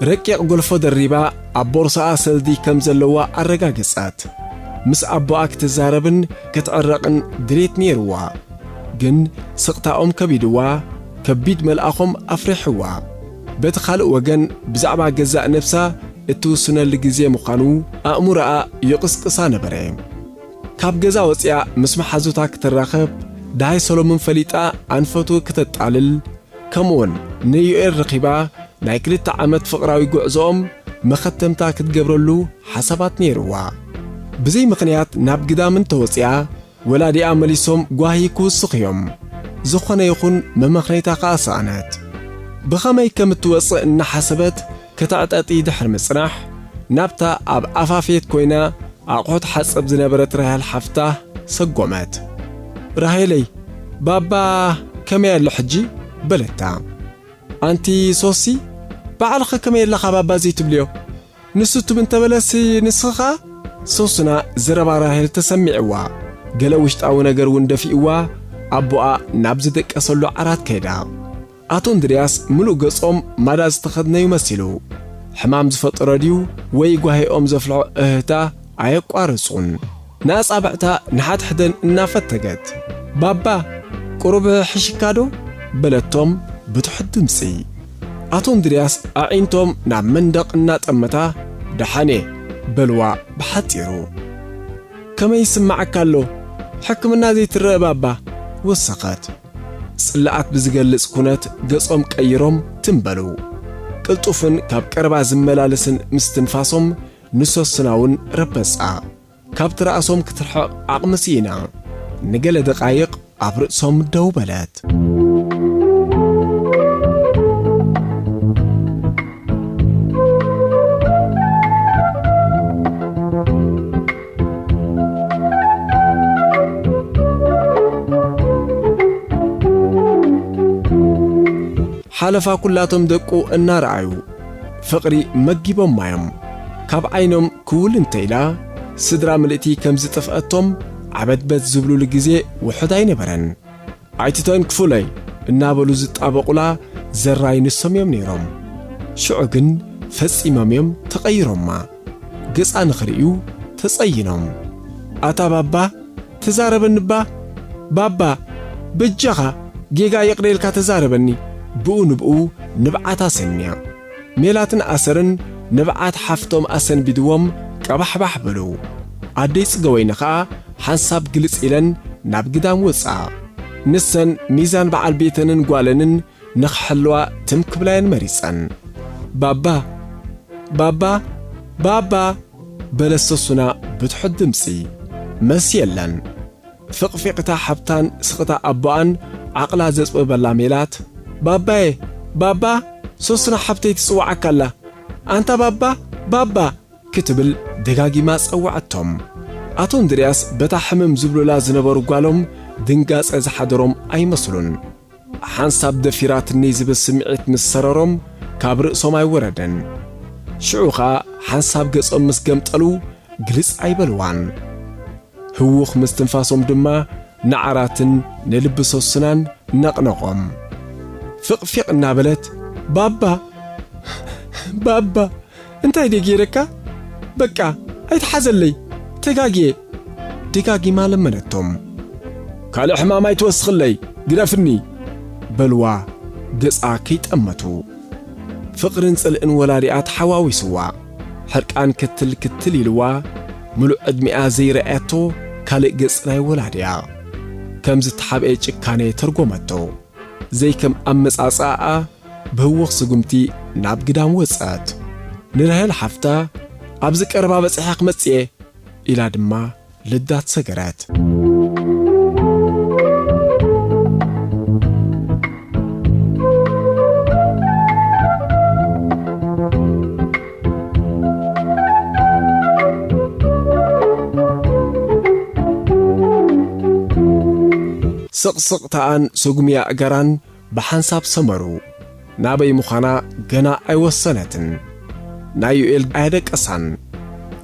ረቂቕ ጎልፎ ደሪባ ኣብ ቦርሳኣ ሰልዲ ከም ዘለዋ ኣረጋገጸት። ምስ ኣቦኣ ክትዛረብን ክትዕረቕን ድሌት ነይርዋ። ግን ስቕታኦም ከቢድዋ፣ ከቢድ መልኣኾም ኣፍሪሕዋ። በቲ ካልእ ወገን ብዛዕባ ገዛእ ነብሳ እትውስነሉ ግዜ ምዃኑ ኣእምሮኣ ይቕስቅሳ ነበረ። ካብ ገዛ ወጺኣ ምስ መሓዙታ ክትራኸብ፣ ደሃይ ሰሎምን ፈሊጣ ኣንፈቱ ክተጣልል፣ ከምኡውን ንዩኤል ረኺባ ናይ ክልተ ዓመት ፍቕራዊ ጉዕዞኦም መኸተምታ ክትገብረሉ ሓሳባት ነይርዋ። ብዘይ ምኽንያት ናብ ግዳም እንተወጺኣ፣ ወላዲኣ መሊሶም ጓሂ ክውስኹ እዮም። ዝኾነ ይኹን መመኽነይታ ከኣ ሰኣነት። ብኸመይ ከም እትወጽእ እናሓሰበት ከተዕጠጢ ድሕሪ ምጽናሕ፣ ናብታ ኣብ ኣፋፌት ኮይና ኣቑሑት ሓጽብ ዝነበረት ራሄል ሓፍታ ሰጎመት። "ራሄለይ፣ ባባ ከመይ ኣሎ ሕጂ?" በለታ። "ኣንቲ ሶሲ፣ ባዕልኸ ከመይ ኣለኻ ባባ ዘይትብልዮ? ንሱ ትም እንተበለሲ ንስኺ ኸኣ?" ሶስና ዘረባ ራሄል ተሰሚዕዋ። ገለ ውሽጣዊ ነገር እውን ደፊእዋ፣ ኣቦኣ ናብ ዝደቀሰሉ ዓራት ከይዳ። ኣቶ እንድርያስ ምሉእ ገጾም ማዳ ዝተኸድነዩ መሲሉ። ሕማም ዝፈጠሮ ድዩ ወይ ጓሂኦም ዘፍልሖ እህታ ኣየቋረጹን። ንኣጻብዕታ ንሓድሕደን እናፈተገት፣ "ባባ፣ ቁሩብ ሕሽካ ዶ?" በለቶም ብትሑት ድምጺ። ኣቶ እንድርያስ ኣዒንቶም ናብ መንደቕ እናጠመታ፣ "ደሓን እየ" በልዋ ብሓጺሩ። "ከመይ ይስምዓካ ኣሎ? ሕክምና ዘይትረአ ባባ?" ወሰኸት። ጽልኣት ብዝገልጽ ኩነት ገጾም ቀይሮም ትም በሉ። ቅልጡፍን ካብ ቀረባ ዝመላለስን ምስትንፋሶም ንሶስና እውን ረበጻ። ካብቲ ራእሶም ክትርሕቕ ዓቕሚ ስኢና። ንገለ ደቓይቕ ኣብ ርእሶም ደው በለት። ሓለፋ ኩላቶም ደቁ እናረኣዩ፣ ፍቕሪ መጊቦማ እዮም። ካብ ዓይኖም ክውል እንተኢላ፣ ስድራ ምልእቲ ከም ዝጠፍአቶም ዓበትበት ዝብሉሉ ግዜ ውሑድ ኣይነበረን። "ኣይትተን ክፉለይ" እናበሉ ዝጣበቑላ ዘራይ ንሶም እዮም ነይሮም። ሽዑ ግን ፈጺሞም እዮም ተቐይሮማ። ገጻ ንኽርእዩ ተጸይኖም። "ኣታ ባባ፣ ተዛረበኒ እባ! ባባ፣ በጃኻ፣ ጌጋ የቕሬልካ ተዛረበኒ!" ብኡ ንብኡ ንብዓታ ሰንያ። ሜላትን ኣሰርን ንብዓት ሓፍቶም ኣሰንቢድዎም ቀባሕባሕ በሉ። ኣደይ ጽገወይኒ ኸኣ ሓንሳብ ግልጽ ኢለን ናብ ግዳም ወጻ። ንሰን ሚዛን በዓል ቤተንን ጓለንን ንኽሕልዋ ትም ክብላየን መሪጸን። "ባባ፣ ባባ፣ ባባ!" በለት ሰሱና ብትሑት ድምጺ። መልሲ የለን። ፍቕፊቕታ ሓብታን ስቕታ ኣቦኣን ዓቕላ ዘጽበበላ ሜላት፣ "ባባየ፣ ባባ፣ ሶስና ሓብተይ ትጽውዓካ ኣላ። ኣንታ ባባ፣ ባባ!" ክትብል ደጋጊማ ጸውዐቶም። ኣቶ እንድርያስ በታ ሕምም ዝብሉላ ዝነበሩ ጓሎም ድንጋጸ ዝሓደሮም ኣይመስሉን። ሓንሳብ ደፊራትኒ ዝብል ስምዒት ምስ ሰረሮም ካብ ርእሶም ኣይወረደን። ሽዑ ኸኣ ሓንሳብ ገጾም ምስ ገምጠሉ ግልጽ ኣይበልዋን። ህዉኽ ምስትንፋሶም ድማ ንዓራትን ንልቢ ሶስናን ነቕነቖም። ፍቕፊቕ እናበለት፣ "ባባ፣ ባባ፣ እንታይ ድየ ገይረካ? በቃ፣ ኣይትሓዘለይ፣ ተጋግየ!" ደጋጊማ ለመነቶም። "ካልእ ሕማም ኣይትወስኽለይ፣ ግደፍኒ!" በልዋ፣ ገጻ ከይጠመቱ። ፍቕርን ጽልእን ወላዲኣ ተሓዋዊስዋ። ሕርቃን ክትል ክትል ኢልዋ፣ ምሉእ ዕድሚኣ ዘይረኣያቶ ካልእ ገጽ ናይ ወላዲኣ። ከም ዝተሓብኤ ጭካኔ ተርጎመቶ። ዘይከም ኣመጻጽኣኣ ብህዉኽ ስጉምቲ ናብ ግዳም ወጸት። ንራሄል ሓፍታ፣ "ኣብዚ ቀረባ በጺሐ ክመጽእ እየ" ኢላ ድማ ልዳት ሰገረት። ስቕስቕታኣን ስጉሚ ኣእጋራን ብሓንሳብ ሰመሩ። ናበይ ምዃና ገና ኣይወሰነትን። ናይ ዩኤል ኣየደቀሳን።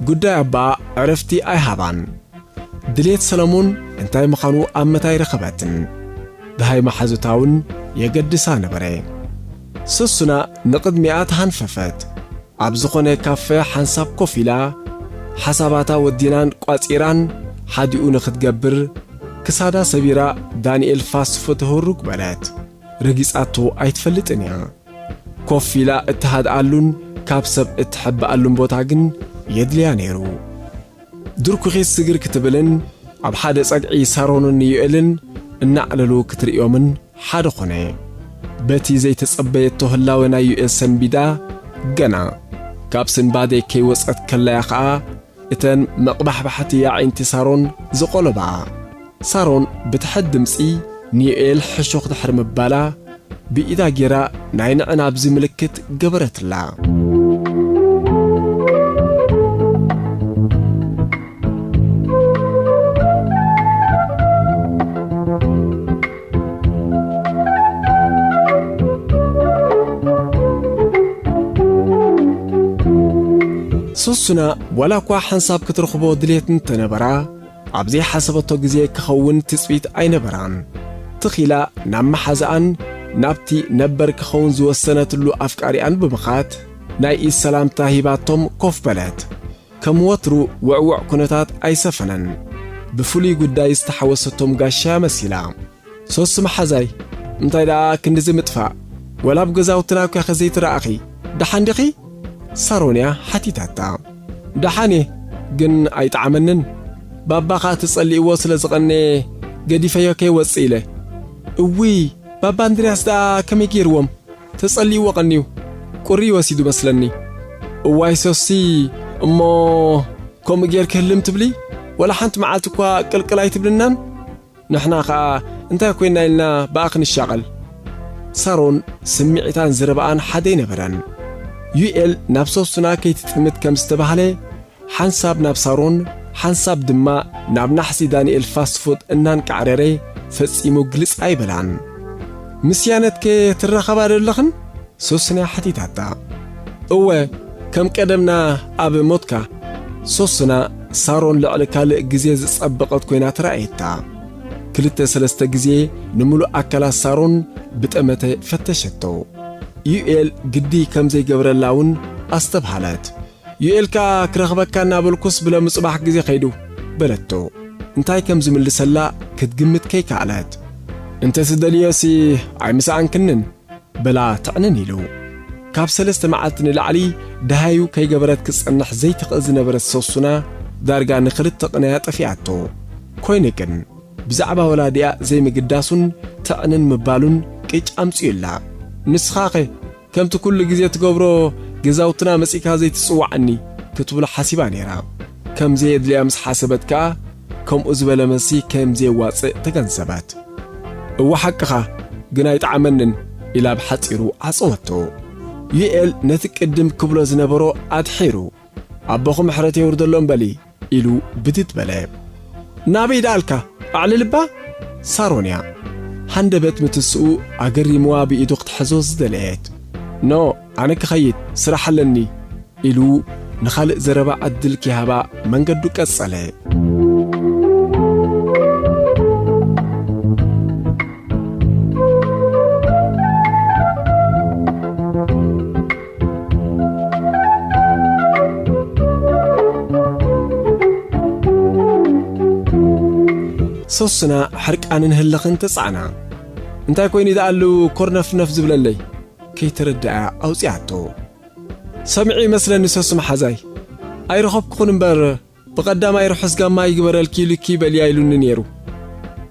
ጉዳይ ኣባኣ ዕረፍቲ ኣይሃባን። ድሌት ሰለሙን እንታይ ምዃኑ ኣብ መታይ ረኸበትን። ደሃይ መሓዙታ እውን የገድሳ ነበረ። ሰሱና ንቕድሚኣ ተሃንፈፈት። ኣብ ዝኾነ ካፈ ሓንሳብ ኮፍ ኢላ፣ ሓሳባታ ወዲናን ቋጺራን ሓዲኡ ንኽትገብር፣ ክሳዳ ሰቢራ ዳንኤል ፋስት ፉድ ህሩግ በለት። ረጊጻቶ ኣይትፈልጥን እያ። ኮፍ ኢላ እትሃድኣሉን ካብ ሰብ እትሕብኣሉን ቦታ ግን የድልያ ነይሩ። ድርኩኺት ስግር ክትብልን ኣብ ሓደ ጸግዒ ሳሮንን ዩኤልን እናዕለሉ ክትርእዮምን ሓደ ኾነ። በቲ ዘይተጸበየቶ ህላወ ናይ ዩኤል ሰንቢዳ፣ ገና ካብ ስንባደ ከይወጸት ከላያ ኸኣ እተን መቕባሕባሕቲ ኣዒንቲ ሳሮን ዝቖለባ። ሳሮን ብትሕት ድምጺ ንዩኤል ሕሹኽ ድሕሪ ምባላ፣ ብኢዳ ጌራ ናይ ንዕናብዚ ምልክት ገበረትላ። ሱሱና ዋላ እኳ ሓንሳብ ክትረኽቦ ድሌት እንተነበራ፣ ኣብ ዘይሓሰበቶ ግዜ ክኸውን ትጽቢት ኣይነበራን። ትኺላ ናብ መሓዛኣን ናብቲ ነበር ክኸውን ዝወሰነትሉ ኣፍቃሪኣን ብምኻድ፣ ናይ ኢድ ሰላምታ ሂባቶም ኮፍ በለት። ከም ወትሩ ውዕዉዕ ኩነታት ኣይሰፈነን። ብፍሉይ ጉዳይ ዝተሓወሰቶም ጋሻ መሲላ። "ሶሲ መሓዛይ፣ እንታይ ደኣ ክንድዚ ምጥፋእ? ወላ ኣብ ገዛውትና እኳ ከ ዘይትረኣኺ፣ ደሓን ዲኺ?" ሳሮን እያ ሓቲታታ። "ደሓን እየ፣ ግን ኣይጠዓመንን። ባባ ኸኣ ተጸሊእዎ ስለ ዝቐነየ፣ ገዲፈዮ ከይወጽእ ኢለ።" "እውይ፣ ባባ እንድርያስ ደኣ ከመይ ገይርዎም? ተጸሊእዎ ቀንዩ። ቁሪ ወሲዱ መስለኒ።" "እዋይ ሶሲ፣ እሞ ከምኡ ጌርኪ ህልም ትብሊ? ወላ ሓንቲ መዓልቲ እኳ ቅልቅል ኣይትብልናን?" ንሕና ኸኣ እንታይ ኮይና ኢልና ብኣ ክንሻቐል? ሳሮን ስምዒታን ዘረባኣን ሓደ ኣይነበረን። ዩኤል ናብ ሶሱና ከይትጥምት ከም ዝተባህለ፣ ሓንሳብ ናብ ሳሮን፣ ሓንሳብ ድማ ናብ ናሕሲ ዳንኤል ፋስት ፉድ እናንቃዕረረ ፈጺሙ ግልጽ ኣይበላን። "ምስ ያነትከ ትራኸባ ዶ ኣለኽን?" ሶስና ሓቲታታ። "እወ፣ ከም ቀደምና ኣብ ሞትካ።" ሶስና ሳሮን ልዕሊ ካልእ ግዜ ዝጸበቐት ኮይና ተራእየታ። ክልተ ሰለስተ ግዜ ንምሉእ ኣካላት ሳሮን ብጠመተ ፈተሸቶ። ዩኤል ግዲ ከም ዘይገብረላ እውን ኣስተብሃለት። ዩኤል ከኣ ክረኽበካ እናበልኩስ ብለሚ ጽባሕ ግዜ ከይዱ በለቶ። እንታይ ከም ዝምልሰላ ክትግምት ከይከኣለት። እንተ ትደልዮሲ ኣይምስኣንክንን በላ ትዕንን ኢሉ። ካብ ሰለስተ መዓልቲ ንላዕሊ ደሃዩ ከይገበረት ክትጸንሕ ዘይትኽእል ዝነበረት ሰሱና ዳርጋ ንኽልተ ቅነያ ጠፊኣቶ። ኮይኑ ግን ብዛዕባ ወላዲኣ ዘይምግዳሱን ትዕንን ምባሉን ቅጭ ኣምጺኡላ። ንስኻኸ ከምቲ ኩሉ ግዜ ትገብሮ ገዛውትና መጺእካ ዘይትጽውዓኒ ክትብሎ ሓሲባ ነይራ። ከም ዘየድልያ ምስ ሓሰበት ከኣ ከምኡ ዝበለ መልሲ ከም ዘየዋጽእ ተገንዘበት። እወ ሓቅኻ፣ ግን ኣይጠዓመንን ኢላ ብሓጺሩ ዓጸወቶ። ዩኤል ነቲ ቅድም ክብሎ ዝነበሮ ኣድሒሩ ኣቦኹም ምሕረት የውርደሎም በሊ ኢሉ ብድድ በለ። ናበይ ደኣልካ? ኣዕልልባ? ሳሮንያ። ሃንደበት ምትስኡ ኣገሪምዋ ብኢዱ ክትሕዞ ዝደለየት። ኖ፣ ኣነ ክኸይድ፣ ስራሕ ኣለኒ ኢሉ ንኻልእ ዘረባ ዕድል ከይሃባ መንገዱ ቀጸለ። ሶስና ሕርቃንን ህልኽን ተጻዕና። እንታይ ኮይኑ ደኣሉ ኮርነፍነፍ ዝብለለይ? ከይተረድኣ ኣውጺኣቶ። ሰሚዑ ይመስለኒ ሰሱ መሓዛይ። ኣይረኸብኩኽን እምበር ብቐዳማይ ርሑስ ጋማ ይግበረልኪ ኢሉኪ በልያ ኢሉኒ ነይሩ።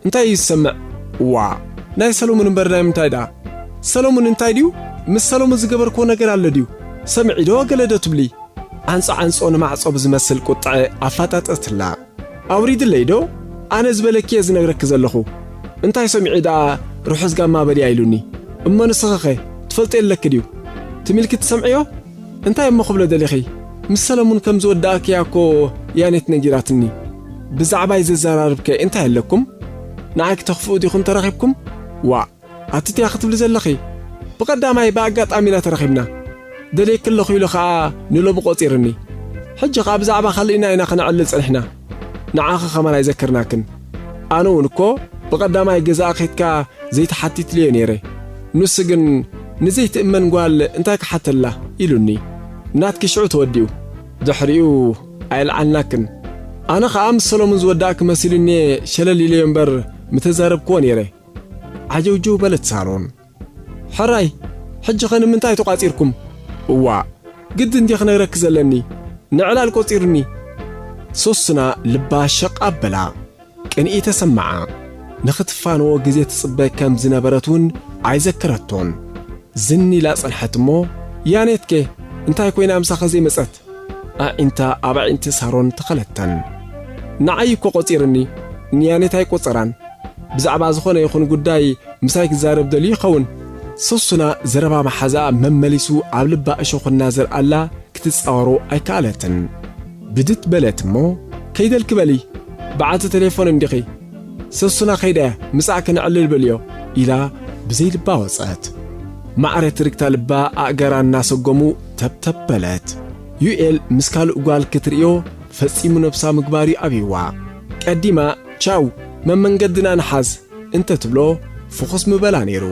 እንታይ እዩ ዝሰምዕ? ዋ፣ ናይ ሰሎሙን እምበር ናይ ምንታይ ደኣ? ሰሎሙን እንታይ ድዩ? ምስ ሰሎሙን ዝገበርክዎ ነገር ኣሎ ድዩ? ሰሚዒ ዶ ገለ ዶ ትብሊ? ዓንጾ ዓንጾ ንማዕጾ ብዝመስል ቁጥዐ ኣፋጠጠትላ። ኣውሪድለይ ዶ? ኣነ ዝበለኪ እየ ዝነግረኪ ዘለኹ። እንታይ ሰሚዑ ደኣ ርሑስ ጋማ በልያ ኢሉኒ? እሞ ንስኺኸ ትፈልጥዮ ኣለኪ ድዩ? ትም ኢልኪ ትሰምዕዮ? እንታይ እሞ ክብሎ ደሊኺ? ምስ ሰለሙን ከም ዝወዳእክያ እኮ ያኔት ነጊራትኒ። ብዛዕባይ ዘዘራርብከ እንታይ ኣለኩም? ንዓይ ክተኽፍኡ ዲኹም ተራኺብኩም? ዋእ! ኣቲ ቲያ ክትብሊ ዘለኺ? ብቐዳማይ ብኣጋጣሚ ኢና ተራኺብና። ደልየኪ ኣለኹ ኢሉ ኸኣ ንሎሚ ቆጺርኒ። ሕጂ ኸኣ ብዛዕባ ካልእ ኢና ኢና ከነዕልል ጸኒሕና። ንዓኺ ኸማን ኣይዘከርናክን። ኣነ እውን እኮ ብቐዳማይ ገዛኣ ኬድካ ዘይተሓቲትለዮ ነይረ። ንሱ ግን ንዘይትእመን ጓል እንታይ ክሓተላ ኢሉኒ። ናትኪ ሽዑ ተወዲኡ። ድሕሪኡ ኣየልዓልናክን። ኣነ ኸኣ ምስ ሰሎሙን ዝወዳእኪ መሲሉኒ ሸለል ኢለዮ እምበር ምተዛረብክዎ ነይረ። ዓጀውጀው በለት ሳሮን። ሕራይ፣ ሕጂ ኸ ንምንታይ ተቋጺርኩም? እዋእ፣ ግድን ድየ ክነግረኪ ዘለኒ? ንዕላል ቆጺሩኒ። ሶስና ልባ ሸቕ ኣበላ። ቅንኢ ተሰምዓ። ንኽትፋነዎ ግዜ ትጽበ ከም ዝነበረት እውን ኣይዘከረቶን። ዝን ኢላ ጸንሐት እሞ፣ ያኔትከ እንታይ ኮይና ምሳኸ ዘይመጸት? ኣዒንታ ኣብ ኣዒንቲ ሳሮን ተኸለተን። ንዓይ እኮ ቆጺርኒ፣ ንያኔት ኣይቆጸራን። ብዛዕባ ዝኾነ ይኹን ጉዳይ ምሳይ ክዛረብ ደልዩ ይኸውን። ሶሱና ዘረባ መሓዛኣ መመሊሱ ኣብ ልባ እሾኽ እናዘርኣላ ክትጻወሮ ኣይከኣለትን። ብድት በለት እሞ፣ ከይደልኪ በሊ፣ በዓልቲ ቴሌፎን እንዲኺ። ሰሱና ከይደ ምጻእ ክነዕልል በልዮ ኢላ ብዘይ ልባ ወጸት። ማዕረ ትርግታ ልባ ኣእጋራ እናሰጎሙ ተብተብ በለት። ዩኤል ምስ ካልእ ጓል ክትርእዮ ፈጺሙ ነብሳ ምግባር እዩ ኣብይዋ። ቀዲማ ቻው መመንገድና ንሓዝ እንተ ትብሎ ፍኹስ ምበላ ነይሩ።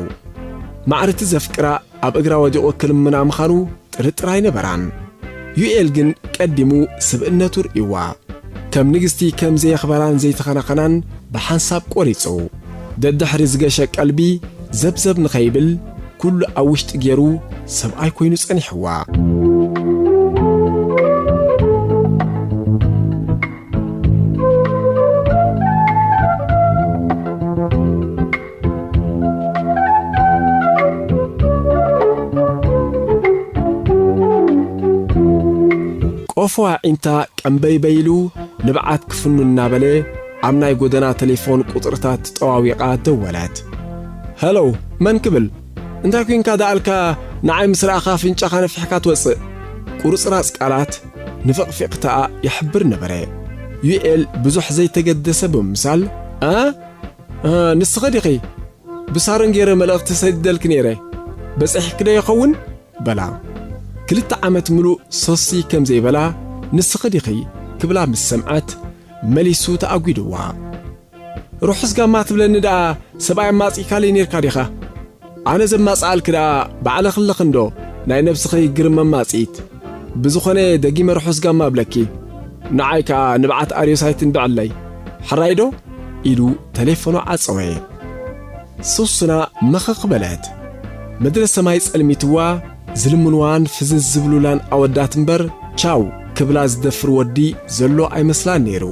ማዕረ እቲ ዘፍቅራ ኣብ እግራ ወዲቑ ክልምና ምዃኑ ጥርጥር ኣይነበራን። ዩኤል ግን ቀዲሙ ስብእነቱ ርእይዋ። ከም ንግስቲ ከም ዘየኽበራን ዘይተኸናኸናን ብሓንሳብ ቆሪጹ። ደድሕሪ ዝገሸ ቀልቢ ዘብዘብ ንኸይብል ኩሉ ኣብ ውሽጢ ገይሩ ሰብኣይ ኮይኑ ጸኒሕዋ። ቆፎ ኣዒንታ ቀምበይበይ ኢሉ ንብዓት ክፍኑ እናበለ ኣብ ናይ ጎደና ቴሌፎን ቁጽርታት ተጠዋዊቓ ደወለት። ሄሎ፣ መን ክብል? እንታይ ኮንካ ደኣልካ ንዓይ ምስ ረኣኻ ኣፍንጫኻ ነፊሕካ ትወጽእ? ቁርጽራጽ ቃላት ንፍቕፊቕታኣ ይሕብር ነበረ። ዩኤል ብዙሕ ዘይተገደሰ ብምምሳል፣ እ? እ፣ ንስኺ ዲኺ? ብሳሮን ገይረ መልእኽቲ ሰዲደልኪ ነይረ። በጺሕኪ ዶ ይኸውን? በላ። ክልተ ዓመት ምሉእ ሶሲ ከም ዘይበላ፣ ንስኺ ዲኺ? ክብላ ምስ ሰምዐት፣ መሊሱ ተኣጒድዋ። ርሑስ ጋማ ትብለኒ ደኣ ሰብኣይ ኣማጺእካለይ ኔርካ ዲኻ? ኣነ ዘማጽኣልኪ ደኣ ባዕለኺ ኣለኽንዶ ናይ ነብስኺ ግርም መማጽኢት። ብዝኾነ ደጊመ ርሑስ ጋማ እብለኪ። ንዓይ ከኣ ንብዓት ኣርዮሳይ ትንብዐለይ። ሕራይዶ? ኢሉ ተሌፎኑ ዓጸወ። ሶስና መኸኽ በለት። ምድረ ሰማይ ጸልሚትዋ፣ ዝልምንዋን ፍዝዝ ዝብሉላን ኣወዳት እምበር፣ ቻው ክብላ ዝደፍር ወዲ ዘሎ ኣይመስላን ነይሩ።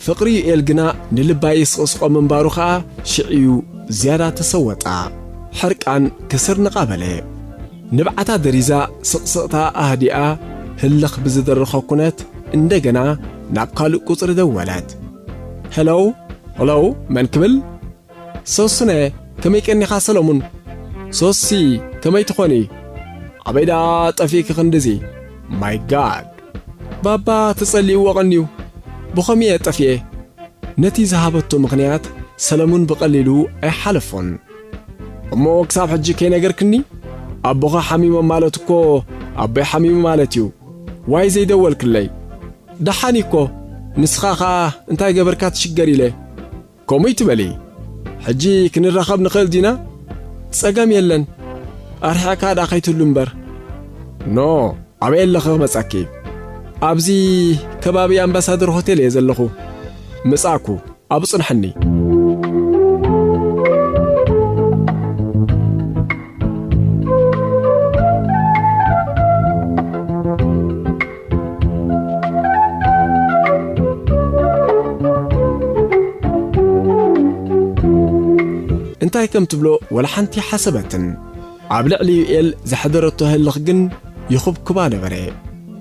ፍቕሪ ዩኤል ግና ንልባ የስቕስቖ ምንባሩ ኸኣ ሽዕዩ ዝያዳ ተሰወጣ። ሕርቃን ክስር ንቓ በለ። ንብዓታ ደሪዛ፣ ስቕስቕታ ኣህዲኣ፣ ህልኽ ብዝደረኸ ኩነት፣ እንደገና ናብ ካልእ ቁጽሪ ደወለት። ሄሎ፣ ሄሎ፣ መን ክብል? ሶስነ፣ ከመይ ቀኒኻ ሰለሙን? ሶሲ፣ ከመይ ትኾኒ? ኣበይ ደኣ ጠፊእኪ ክንድዚ? ማይ ጋድ! ባባ ተጸሊእዎ ቀንዩ። ብኸምኡ እየ ጠፊኤ። ነቲ ዝሃበቶ ምኽንያት ሰለሙን ብቐሊሉ ኣይሓለፎን። እሞ ክሳብ ሕጂ ከይነገርክኒ? ኣቦኻ ሓሚሞም ማለት እኮ ኣቦይ ሓሚሙ ማለት እዩ። ዋይ ዘይደወልክለይ? ደሓን እኮ፣ ንስኻ ኸኣ እንታይ ገበርካ ትሽገር ኢለ። ከምኡ ይትበሊ። ሕጂ ክንራኸብ ንኽእል ዲና? ጸገም የለን። ኣርሒቕካ ደኣ ከይትህሉ እምበር። ኖ፣ ኣበይ ኣለኺ ክመጻኪ? ኣብዚ ከባቢ ኣምባሳደር ሆቴል እየ ዘለኹ። ምጻእኩ፣ ኣብኡ ጽንሐኒ። እንታይ ከም ትብሎ ወላ ሓንቲ ሓሰበትን። ኣብ ልዕሊ ዩኤል ዘሕደረቶ ህልኽ ግን ይኹብኩባ ነበረ።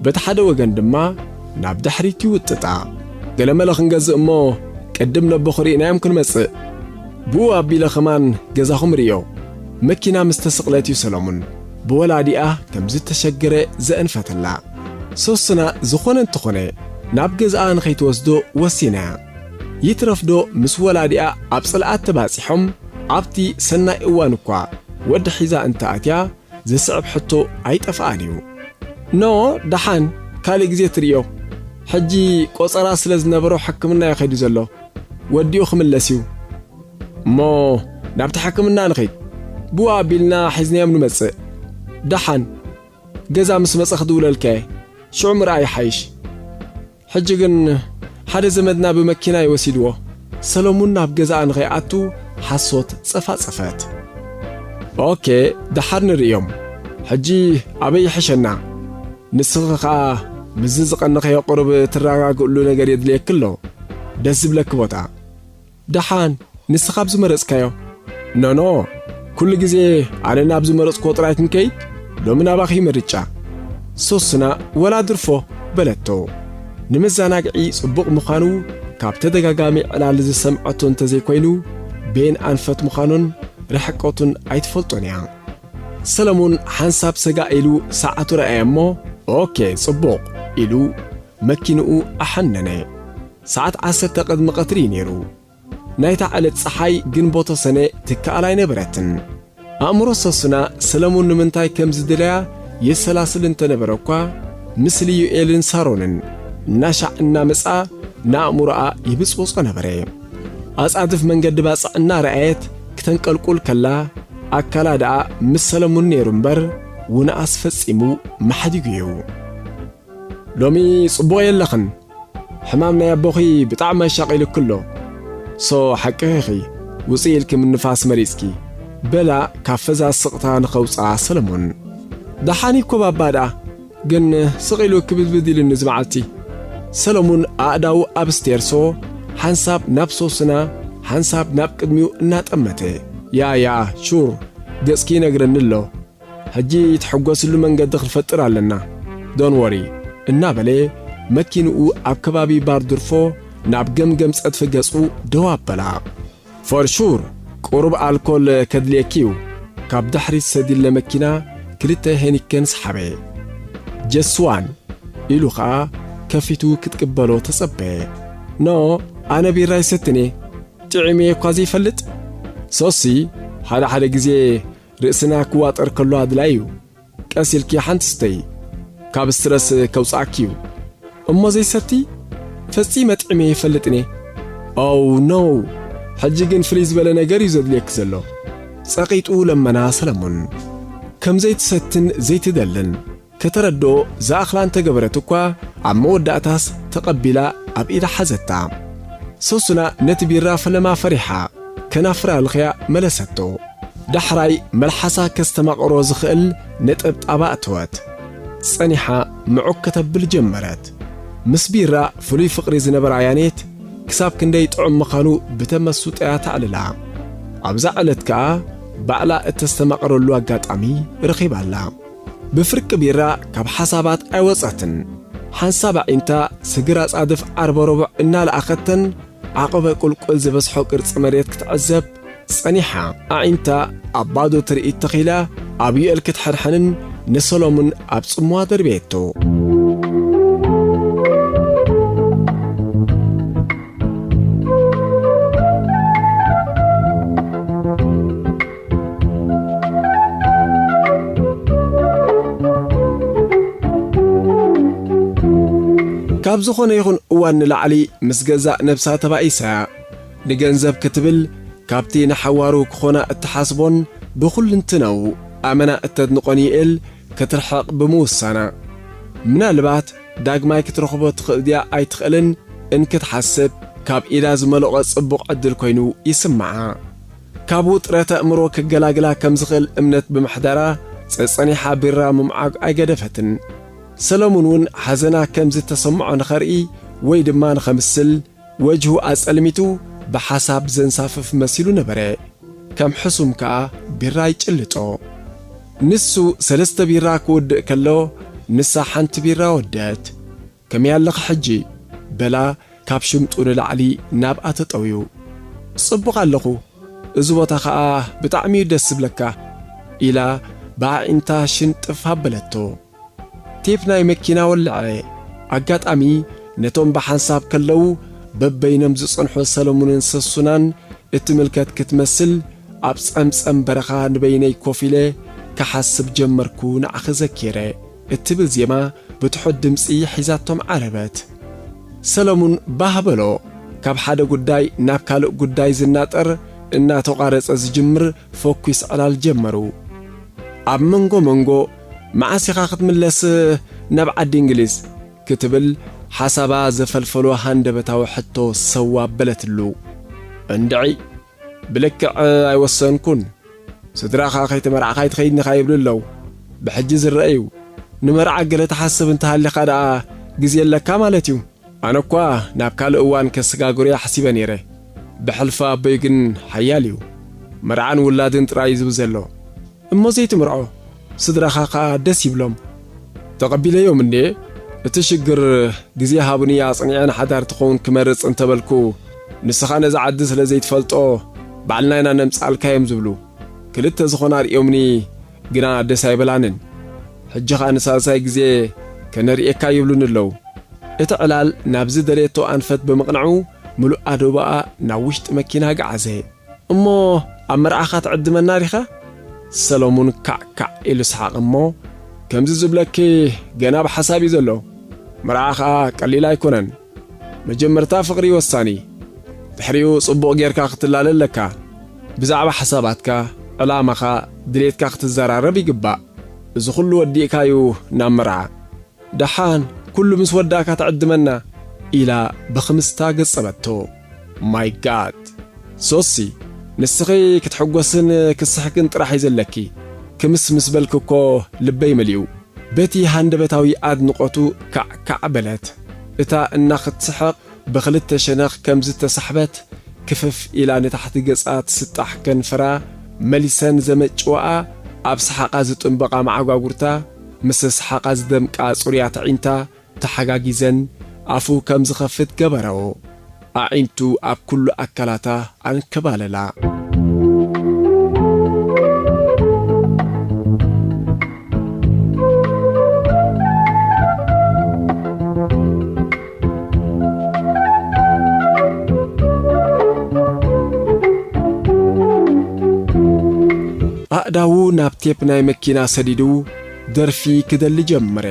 በቲ ሓደ ወገን ድማ ናብ ድሕሪት ይውጥጣ። ገለመለ ክንገዝእ እሞ ቅድም ነቦ ክርኢናዮም ክንመጽእ። ብኡ ኣቢለ ኸማን ገዛኹም ርእዮ። መኪና ምስ ተሰቕለት እዩ ሰለሙን ብወላዲኣ ከም ዝተሸገረ ዘእንፈተላ። ሶስና ዝኾነ እንተኾነ ናብ ገዛኣ ንኸይትወስዶ ወሲና። ይትረፍዶ ምስ ወላዲኣ ኣብ ጽልኣት ተባጺሖም ኣብቲ ሰናይ እዋን እኳ ወዲ ሒዛ እንተ ኣትያ ዝስዕብ ሕቶ ኣይጠፍኣን እዩ። ኖ ደሓን ካልእ ግዜ ትርእዮ። ሕጂ ቆጸራ ስለ ዝነበሮ ሕክምና እዩ ኸይዱ ዘሎ። ወዲኡ ክምለስ እዩ። እሞ ናብቲ ሕክምና ንኸይድ። ብኡ ኣቢልና ሒዝናዮም ንመጽእ። ደሓን ገዛ ምስ መጸ ክድውለልካ እየ። ሽዑ ምርኣይ ይሓይሽ። ሕጂ ግን ሓደ ዘመድና ብመኪና እዩ ወሲድዎ። ሰለሙን ናብ ገዛኣ ንኸይኣቱ ሓሶት ጸፋጸፈት። ኦኬ፣ ደሓር ንርእዮም። ሕጂ ኣበይ ይሕሸና? ንስኺ ኸኣ ምስዚ ዝቐነኸዮ ቁሩብ ትረጋግእሉ ነገር የድልየኪ ኣሎ። ደስ ዝብለኪ ቦታ። ደሓን፣ ንስኻ ኣብ ዝመረጽካዮ። ኖኖ፣ ኩሉ ግዜ ኣነ ናብ ዝመረጽክዎ ጥራይ ክንከይድ? ሎሚ ናባኺ ምርጫ። ሶስና ወላ ድርፎ በለቶ። ንመዘናግዒ ጽቡቕ ምዃኑ ካብ ተደጋጋሚ ዕላል ዝሰምዐቶ እንተዘይኮይኑ፣ ቤን ኣንፈት ምዃኑን ርሕቀቱን ኣይትፈልጦን እያ። ሰለሙን ሓንሳብ ሰጋእ ኢሉ ሰዓቱ ረኣየ እሞ፣ ኦኬ፣ ጽቡቕ ኢሉ መኪንኡ ኣሓነነ። ሰዓት ዓሰርተ ቅድሚ ቀትሪ እዩ ነይሩ። ናይታ ዕለት ጸሓይ ግንቦተ ሰነ ትከኣል ኣይነበረትን። ኣእምሮ ሰሱና ሰለሙን ንምንታይ ከም ዝደለያ የሰላስል እንተነበረ እኳ፣ ምስሊ ዩኤልን ሳሮንን እናሻዕ እናመጽኣ ንኣእምሮኣ ይብጽብጾ ነበረ። ኣጻድፍ መንገዲ ባጽዕ እናረኣየት ክተንቀልቁል ከላ፣ ኣካላ ደኣ ምስ ሰለሙን ነይሩ እምበር፣ ውንኣስ ፈጺሙ ማሕዲጉ እዩ። ሎሚ ጽቡቕ የለኽን። ሕማም ናይ ኣቦኺ ብጣዕሚ ኣሻቒሉኪ ኣሎ። ሶ፣ ሓቅኺ ኢኺ፣ ውጽእ ኢልኪ ምንፋስ መሪጽኪ፣ በላ ካብ ፈዛዝ ስቕታ ንኸውጽኣ ሰለሞን። ደሓን እኮ ባባ ደኣ፣ ግን ስቕ ኢሉ ክብድብድ ኢሉኒ እዚ መዓልቲ። ሰለሙን ኣእዳዉ ኣብ ስቴርሶ፣ ሓንሳብ ናብ ሶስና፣ ሓንሳብ ናብ ቅድሚኡ እናጠመተ። ያ፣ ያ፣ ሹር፣ ገጽኪ ይነግረኒ ኣሎ። ሕጂ ትሕጎስሉ መንገዲ ክንፈጥር ኣለና። ዶን ወሪ፣ እናበለ መኪንኡ ኣብ ከባቢ ባር ድርፎ ናብ ገምገም ጸድፊ ገጹ ደው ኣበላ። ፎር ሹር፣ ቁሩብ ኣልኮል ከድልየኪ እዩ። ካብ ድሕሪት ሰዲለ መኪና ክልተ ሄኒከን ሰሓበ። ጀስዋን፣ ኢሉ ኸኣ ከፊቱ ክትቅበሎ ተጸበየ። ኖ፣ ኣነ ቢራ ይሰትን እየ። ጥዒመ እኳ ዘይፈልጥ። ሶሲ፣ ሓደ ሓደ ግዜ ርእስና ክዋጠር ከሎ ኣድላዪ እዩ። ቀስ ኢልኪ ሓንቲ ስተዪ፣ ካብ ስትረስ ከውጽኣኪ እዩ። እሞ ዘይሰቲ? ፈጺመ ጥዒመ ይፈልጥን እየ። ኦው ኖ! ሕጂ ግን ፍልይ ዝበለ ነገር እዩ ዘድልየኪ ዘሎ። ጸቒጡ ለመና ሰለሙን። ከም ዘይትሰትን ዘይትደልን ከተረድኦ ዝኣኽላ እንተገበረት እኳ፣ ኣብ መወዳእታስ ተቐቢላ ኣብ ኢዳ ሓዘታ። ሶሱና ነቲ ቢራ ፈለማ ፈሪሓ፣ ከናፍራ ኣልኽያ መለሰቶ። ዳሕራይ መልሓሳ ከስተማቕሮ ዝኽእል ነጠብጣባ ኣተወት። ጸኒሓ ምዑቕ ከተብል ጀመረት። ምስ ቢራ ፍሉይ ፍቕሪ ዝነበራ ያኔት ክሳብ ክንደይ ጥዑም ምዃኑ ብተመስጦ'ያ ተዕልላ። ኣብዛ ዕለት ከኣ ባዕላ እተስተማቕረሉ ኣጋጣሚ ረኺባ'ላ። ብፍርቂ ቢራ ካብ ሓሳባት ኣይወጸትን። ሓንሳብ ኣዒንታ ስግር ኣጻድፍ ዓርበ ረቡዕ እናለኣኸተን ዓቐበ ቁልቁል ዝበዝሖ ቅርጺ መሬት ክትዕዘብ ጸኒሓ። ኣዒንታ ኣብ ባዶ ትርኢት ተኺላ ኣብ ዩኤል ክትሕንሕንን ንሰሎሙን ኣብ ጽምዋ ደርብየቶ። ካብ ዝኾነ ይኹን እዋን ንላዕሊ ምስ ገዛእ ነብሳ ተባኢሳ እያ። ንገንዘብ ክትብል ካብቲ ንሓዋሩ ክኾና እትሓስቦን ብኹልንትናኡ ኣመና እተድንቖን ዩኤል ክትርሕቕ ብምውሳና፣ ምናልባት ዳግማይ ክትረኽቦ ትኽእል ድያ ኣይትኽእልን እንክትሓስብ፣ ካብ ኢዳ ዝመለቖ ጽቡቕ ዕድል ኮይኑ ይስምዓ። ካብ ውጥረት ኣእምሮ ክገላግላ ከም ዝኽእል እምነት ብምሕዳራ፣ ጸጸኒሓ ቢራ ምምዓግ ኣይገደፈትን። ሰለሙን እውን ሓዘና ከም ዝተሰምዖ ንኸርኢ ወይ ድማ ንኸምስል፣ ወጅሁ ኣጸልሚቱ ብሓሳብ ዘንሳፍፍ መሲሉ ነበረ። ከም ሕሱም ከኣ ቢራ ይጭልጦ። ንሱ ሰለስተ ቢራ ክውድእ ከሎ፣ ንሳ ሓንቲ ቢራ ወደት። "ከመይ ኣለኺ ሕጂ?" በላ ካብ ሽምጡ ንላዕሊ ናብኣ ተጠውዩ። "ጽቡቕ ኣለኹ፣ እዚ ቦታ ኸኣ ብጣዕሚ እዩ ደስ ዝብለካ" ኢላ ብኣዒንታ ሽንጥፍ ኣበለቶ። ቴፕ ናይ መኪና ወልዐ። ኣጋጣሚ ነቶም ብሓንሳብ ከለዉ በበይኖም ዝጸንሑ ሰለሙንን ሰሱናን እትምልከት ክትመስል፣ ኣብ ጸምጸም በረኻ ንበይነይ ኮፍ ኢለ ክሓስብ ጀመርኩ፣ ንዓኺ ዘኪረ እትብል ዜማ ብትሑት ድምጺ ሒዛቶም ዓረበት። ሰለሙን ባህ በሎ። ካብ ሓደ ጉዳይ ናብ ካልእ ጉዳይ ዝናጠር እናተቋረጸ ዝጅምር ፈኲስ ዕላል ጀመሩ። ኣብ መንጎ መንጎ፣ "መዓስ ኢኻ ክትምለስ ናብ ዓዲ እንግሊዝ?" ክትብል ሓሳባ ዘፈልፈሎ ሃንደበታዊ ሕቶ ሰው ኣበለትሉ። "እንድዒ፣ ብልክዕ ኣይወሰንኩን። ስድራኻ ከይተመርዓኻ ኣይትኸይድን ኢኻ ይብሉ ኣለዉ። ብሕጂ ዝረአ እዩ። ንመርዓ ገለ ትሓስብ እንተሃሊኻ ደኣ ግዜ ኣለካ ማለት እዩ። ኣነ እኳ ናብ ካልእ እዋን ከሰጋግሮ'የ ሓሲበ ነይረ። ብሕልፊ ኣቦይ ግን ሓያል እዩ። መርዓን ውላድን ጥራይ እዩ ዝብል ዘሎ። እሞ ዘይትምርዖ? ስድራኻ ከኣ ደስ ይብሎም። ተቐቢለዮም እንዴ? እቲ ሽግር ግዜ ሃቡኒ ኣጽኒዐ ንሓዳር ትኸውን ክመርጽ እንተበልኩ፣ ንስኻ ነዚ ዓዲ ስለ ዘይትፈልጦ ባዕልና ኢና ነምጽኣልካ እዮም ዝብሉ። ክልተ ዝኾና ርእዮምኒ ግና ደስ ኣይበላንን። ሕጂ ኸኣ ንሳልሳይ ግዜ ከነርእየካ ይብሉኒ ኣለዉ። እቲ ዕላል ናብዚ ደልየቶ ኣንፈት ብምቕናዑ፣ ምሉእ ኣደባኣ ናብ ውሽጢ መኪና ገዓዘ። "እሞ ኣብ መርዓኻ ትዕድመና ዲኻ?" ሰሎሙን ካዕ ካዕ ኢሉ ሰሓቐ እሞ፣ "ከምዚ ዝብለኪ ገና ብሓሳብ እዩ ዘሎ። መርዓ ኸኣ ቀሊል ኣይኮነን። መጀመርታ ፍቕሪ እዩ ወሳኒ። ድሕሪኡ ጽቡቕ ጌርካ ክትላለ ኣለካ። ብዛዕባ ሓሳባትካ፣ ዕላማኻ፣ ድሌትካ ክትዘራረብ ይግባእ። እዚ ኹሉ ወዲእካ እዩ ናብ መርዓ። ደሓን፣ ኩሉ ምስ ወዳእካ ትዕድመና" ኢላ ብኽምስታ ገጸበቶ። ማይ ጋድ! ሶሲ፣ ንስኺ ክትሕጎስን ክስሕክን ጥራሕ እዩ ዘለኪ። ክምስ ምስ በልኪ እኮ ልበይ መሊኡ። በቲ ሃንደበታዊ ኣድንቖቱ ካዕ ካዕ በለት። እታ እናኽትስሕቕ ብኽልተ ሸነኽ ከም ዝተሳሕበት ክፍፍ ኢላ ንታሕቲ ገጻ ትስጣሕ ከንፈራ መሊሰን ዘመጭዋኣ፣ ኣብ ሰሓቓ ዝጥንበቓ መዓጓጉርታ፣ ምስ ሰሓቓ ዝደምቃ ጽሩያት ኣዒንታ ተሓጋጊዘን ኣፉ ከም ዝኸፍት ገበረኦ። ኣዒንቱ ኣብ ኩሉ ኣካላታ ኣንከባለላ። ኣእዳዉ ናብ ቴፕ ናይ መኪና ሰዲዱ ደርፊ ክደሊ ጀመረ።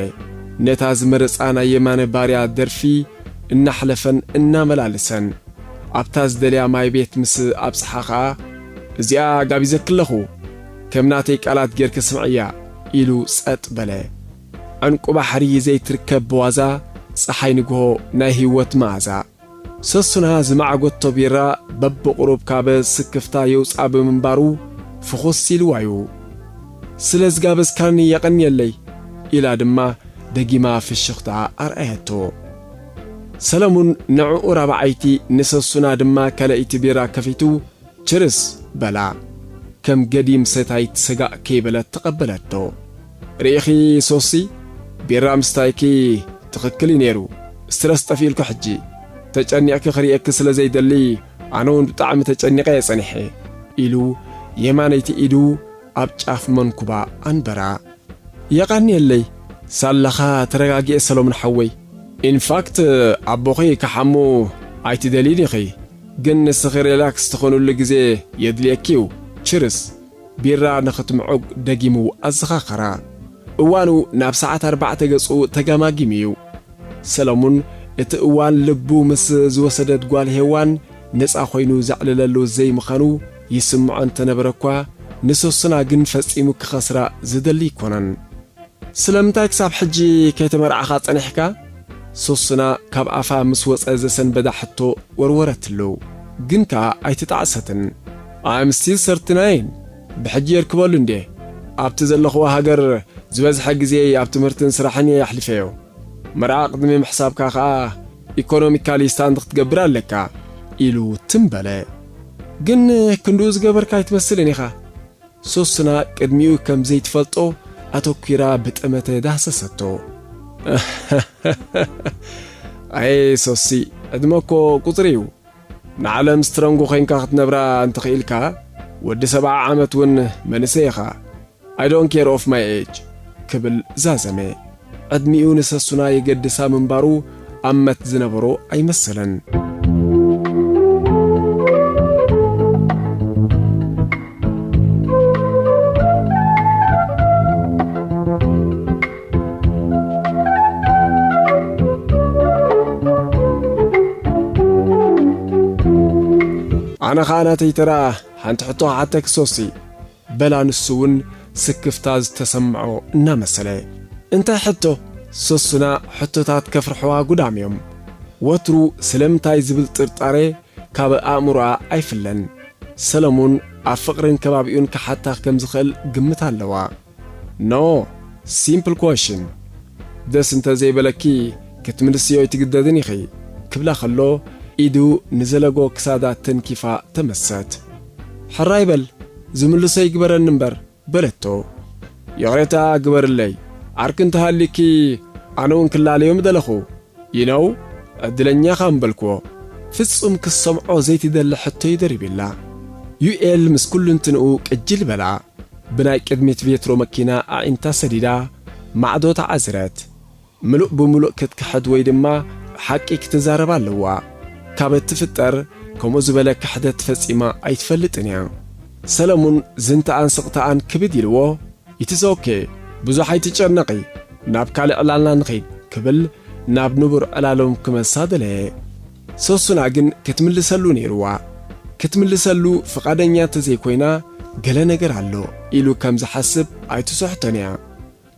ነታ ዝመረጻ ናይ የማነ ባርያ ደርፊ እናሕለፈን እናመላለሰን። ኣብታ ዝደልያ ማይ ቤት ምስ ኣብጽሓ ኸኣ፣ "እዚኣ ጋቢዘኪ ኣለኹ፣ ከም ናተይ ቃላት ጌርኪ ስምዕያ" ኢሉ ጸጥ በለ። ዕንቁ ባሕሪ ዘይትርከብ ብዋዛ፣ ጸሓይ ንግሆ ናይ ህይወት መኣዛ። ሰሱና ዝማዕጎቶ ቢራ በብቑሩብ ካብ ስክፍታ የውጽኣ ብምንባሩ ፍኹስ ኢልዋዩ። "ስለ ዝጋበዝካኒ የቐንየለይ" ኢላ ድማ ደጊማ ፍሽኽታ ኣርኣየቶ። ሰለሙን ንዕኡ ራብዓይቲ ንሰሱና ድማ ካልኣይቲ ቢራ ከፊቱ "ችርስ" በላ። ከም ገዲም ሰታይት ሰጋእ ከይበለት ተቐበለቶ። "ርኢኺ ሶሲ፣ ቢራ ምስታይኪ ትኽክል እዩ ነይሩ። ስትረስ ጠፊኡልኪ ሕጂ። ተጨኒቕኪ ክርእየኪ ስለ ዘይደሊ፣ ኣነ እውን ብጣዕሚ ተጨኒቐ እየ ጸኒሐ" ኢሉ የማነይቲ ኢዱ ኣብ ጫፍ መንኩባ ኣንበራ። "የቐንየለይ፣ ሳላኻ ተረጋጊኤ ሰሎሙን ሓወይ። ኢንፋክት ኣቦኺ ክሓሙ ኣይትደልይን ኢኺ፣ ግን ንስኺ ሪላክስ ትኾኑሉ ግዜ የድልየኪ እዩ። ችርስ!" ቢራ ንኽትምዑግ ደጊሙ ኣዘኻኸራ። እዋኑ ናብ ሰዓት ኣርባዕተ ገጹ ተገማጊሙ እዩ። ሰለሙን እቲ እዋን ልቡ ምስ ዝወሰደት ጓል ሄዋን ነጻ ኮይኑ ዘዕልለሉ ዘይምዃኑ ይስምዖ እንተነበረ እኳ፣ ንሶስና ግን ፈጺሙ ክኸስራ ዝደሊ ኣይኮነን። "ስለምንታይ ክሳብ ሕጂ ከይተመርዓኻ ጸኒሕካ?" ሶስና ካብ ኣፋ ምስ ወጸ ዘሰንበዳ ሕቶ ወርወረትሉ። ግን ከኣ ኣይተጣዕሰትን። "I'm still thirty-nine። ብሕጂ የርክበሉ እንዴ? ኣብቲ ዘለኽዎ ሃገር ዝበዝሐ ግዜይ ኣብ ትምህርትን ስራሕን እየ ኣሕሊፈዮ። መርዓ ቅድሚ ምሕሳብካ ከኣ ኢኮኖሚካሊ ስታንድ ክትገብር ኣለካ" ኢሉ ትም በለ። "ግን ክንድኡ ዝገበርካ ኣይትመስልን ኢኻ?" ሶስና ቅድሚኡ ከም ዘይትፈልጦ ኣተኲራ ብጠመተ ዳህሰሰቶ። "ኣይ ሶሲ፣ ዕድመ እኮ ቁጽሪ እዩ። ንዓለም ስትረንጉ ኮይንካ ክትነብራ እንተኽኢልካ፣ ወዲ ሰብዓ ዓመት እውን መንእሰይ ኢኻ። I don't care of my age" ክብል ዛዘመ። ዕድሚኡ ንሰሱና የገድሳ ምንባሩ ኣመት ዝነበሮ ኣይመሰለን። ኣነ ኸኣ ናተይ ተራ ሓንቲ ሕቶ ክሓተኪ ሶሲ፣ በላ ንሱ እውን ስክፍታ ዝተሰምዖ እናመሰለ። "እንታይ ሕቶ?" ሰሱና ሕቶታት ከፍርሕዋ ጉዳም እዮም። ወትሩ ስለምንታይ ዝብል ጥርጣሬ ካብ ኣእምሮኣ ኣይፍለን። ሰለሙን ኣብ ፍቕርን ከባቢኡን ክሓታ ከም ዝኽእል ግምት ኣለዋ። "No, simple question። ደስ እንተ ዘይበለኪ ክትምልስዮ ኣይትግደድን ኢኺ" ክብላ ከሎ፣ ኢዱ ንዘለጎ ክሳዳ ተንኪፋ ተመሰት። "ሕራይ በል፣ ዝምልሶ ይግበረኒ እምበር" በለቶ። "ይቕሬታ ግበርለይ፣ ዓርኪ እንተሃሊኪ ኣነ እውን ክላለዮ ምደለኹ። You know፣ ዕድለኛ ኢኻ ምበልክዎ" ፍጹም ክሰምዖ ዘይትደሊ ሕቶ እዩ ደሪብላ። ዩኤል ምስ ኩሉ እንትንኡ ቅጅል በላ። ብናይ ቅድሚት ቬትሮ መኪና ኣዒንታ ሰዲዳ ማዕዶ ተዓዝረት። ምሉእ ብምሉእ ክትክሕድ ወይ ድማ ሓቂ ክትዛረብ ኣለዋ። ካብ እትፍጠር ከምኡ ዝበለ ክሕደት ፈጺማ ኣይትፈልጥን እያ። ሰለሙን ዝንተኣን ስቕታኣን ክብድ ኢልዎ፣ "It's okay፣ ብዙሕ ኣይትጨነቒ፣ ናብ ካልእ ዕላልና ንኺድ" ክብል ናብ ንቡር ዕላሎም ክመልሳ ደለየ። ሰሱና ግን ክትምልሰሉ ነይርዋ። ክትምልሰሉ ፍቓደኛ እንተዘይኮይና፣ ገለ ነገር ኣሎ ኢሉ ከም ዝሓስብ ኣይትስሕቶን እያ።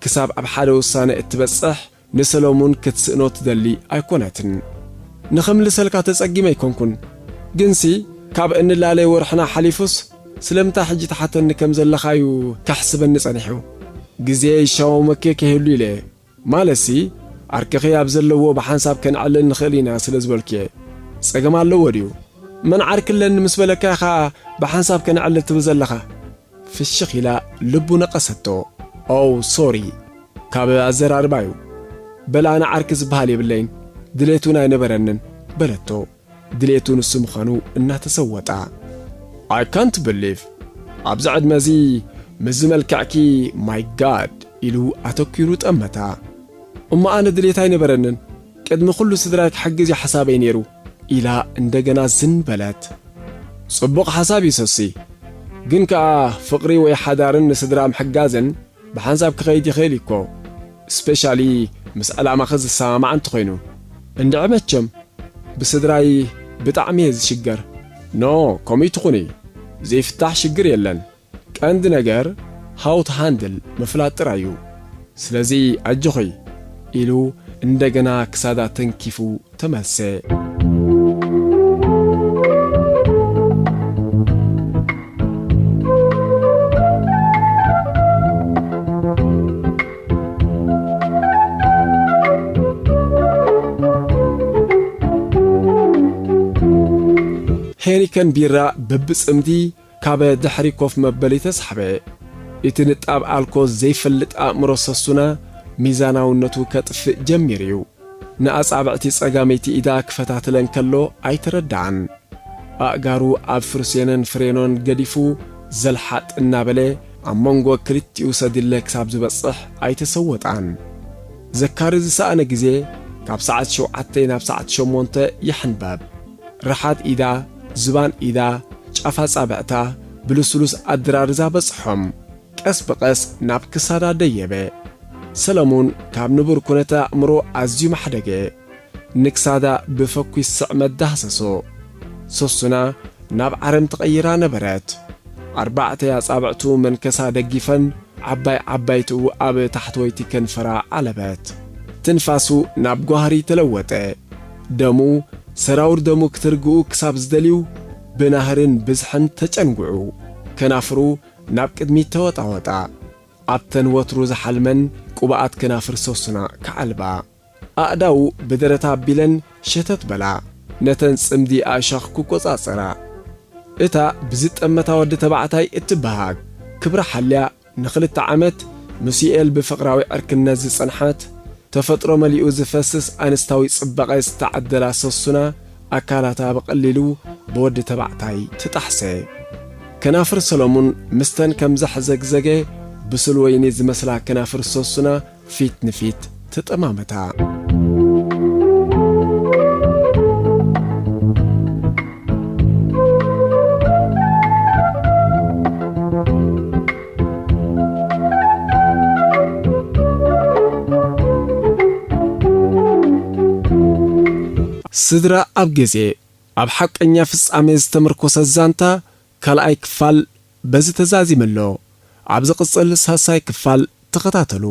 ክሳብ ኣብ ሓደ ውሳነ እትበጽሕ ንሰሎሙን ክትስእኖ ትደሊ ኣይኮነትን። "ንኽምልሰልካ ተጸጊመ ኣይኮንኩን፣ ግንሲ ካብ እንላለ ወርሕና ሓሊፉስ ስለምንታይ ሕጂ ትሓተኒ ከም ዘለኻዩ ከሕስበኒ ጸኒሑ። ግዜ ይሻወመኪ ከይህሉ ኢለ፣ ማለትሲ ዓርክኺ ኣብ ዘለዎ ብሓንሳብ ከነዕልል ንኽእል ኢና ስለ ዝበልኩየ። ጸገም ኣለዎ ድዩ? መን ዓርኪ ኣለኒ ምስ በለካ ኢኻ ብሓንሳብ ከነዕልል ትብል ዘለኻ?" ፍሽኽ ኢላ ልቡ ነቐሰቶ። "ኦው፣ ሶሪ፣ ካብ ኣዘራርባዩ። በል ኣነ ዓርኪ ዝበሃል የብለይን፣ ድሌት እውን ኣይነበረንን" በለቶ፣ ድሌቱ ንሱ ምዃኑ እናተሰወጣ። "I can't believe፣ ኣብዚ ዕድመ እዚ ምስዚ መልክዕኪ፣ my God" ኢሉ ኣተኲሩ ጠመታ። "እሞ ኣነ ድሌት ኣይነበረንን፣ ቅድሚ ኩሉ ስድራይ ክሕግዝ እዩ ሓሳበይ ነይሩ" ኢላ እንደገና ዝን በለት። "ጽቡቕ ሓሳብ እዩ ሰሲ፣ ግን ከኣ ፍቕሪ ወይ ሓዳርን ንስድራ ምሕጋዝን ብሓንሳብ ክኸይድ ይኽእል እዩ እኮ፣ ስፔሻሊ ምስ ዕላማኺ ዝሰማማዕ እንተኾይኑ። እንድዒ መቸም ብስድራይ ብጣዕሚ እየ ዝሽገር። ኖ፣ ከምኡ ትኹኒ፣ ዘይፍታሕ ሽግር የለን። ቀንዲ ነገር how to handle ምፍላጥ ጥራይ እዩ። ስለዚ ኣጆኺ፣ ኢሉ እንደገና ክሳዳ ተንኪፉ ተመልሰ። ሄኒከን ቢራ በብጽምዲ ካብ ድሕሪ ኮፍ መበሊ ተሳሕበ። እቲ ንጣብ ኣልኮል ዘይፈልጥ ኣእምሮ ሰሱና ሚዛናውነቱ ከጥፍእ ጀሚሩ እዩ። ንኣጻብዕቲ ጸጋመይቲ ኢዳ ክፈታትለን ከሎ ኣይተረድኣን። ኣእጋሩ ኣብ ፍርሴንን ፍሬኖን ገዲፉ ዘልሓጥ እናበለ ኣብ መንጎ ክልቲኡ ሰዲለ ክሳብ ዝበጽሕ ኣይተሰወጣን። ዘካሪ ዝሰኣነ ግዜ ካብ ሰዓት ሸውዓተ ናብ ሰዓት ሸሞንተ ይሕንበብ። ርሓት ኢዳ፣ ዝባን ኢዳ፣ ጫፍ ኣጻብዕታ ብልስሉስ ኣደራርዛ በጽሖም። ቀስ ብቐስ ናብ ክሳዳ ደየበ። ሰለሙን ካብ ንቡር ኩነተ ኣእምሮ ኣዝዩ ማሕደገ። ንክሳዳ ብፈኲስ ስዕመት ዳህሰሶ። ሰሱና ናብ ዓረም ተቐይራ ነበረት። ኣርባዕተ ኣጻብዕቱ መንከሳ ደጊፈን ዓባይ ዓባይትኡ ኣብ ታሕተወይቲ ከንፈራ ዓለበት። ትንፋሱ ናብ ጓህሪ ተለወጠ። ደሙ፣ ሰራውር ደሙ ክትርግኡ ክሳብ ዝደልዩ ብናህርን ብዝሕን ተጨንጉዑ። ከናፍሩ ናብ ቅድሚት ተወጣወጣ። ኣብተን ወትሩ ዝሓልመን ቅቡኣት ከናፍር ሰሱና ክዓልባ። ኣእዳዉ ብደረታ ኣቢለን ሸተት በላ። ነተን ጽምዲ ኣእሻኽ ክቆጻጸራ። እታ ብዝጠመታ ወዲ ተባዕታይ እትበሃግ ክብራ ሓልያ ንኽልተ ዓመት ምስ ዩኤል ብፍቕራዊ ዕርክነት ዝጸንሐት፣ ተፈጥሮ መሊኡ ዝፈስስ ኣንስታዊ ጽባቐ ዝተዓደላ ሰሱና ኣካላታ ብቐሊሉ ብወዲ ተባዕታይ ትጣሕሰ። ከናፍር ሰሎሙን ምስተን ከም ዘሕዘግዘገ ብሱል ወይኒ ዝመስላ ከናፍር ሰሱና ፊት ንፊት ተጠማመታ። ስድራ ኣብ ግዜ፣ ኣብ ሓቀኛ ፍጻሜ ዝተመርኮሰ ዛንታ ካልኣይ ክፋል በዚ ተዛዚሙ ኣሎ። ኣብ ዝቕጽል ሳልሳይ ክፋል ተኸታተሉ።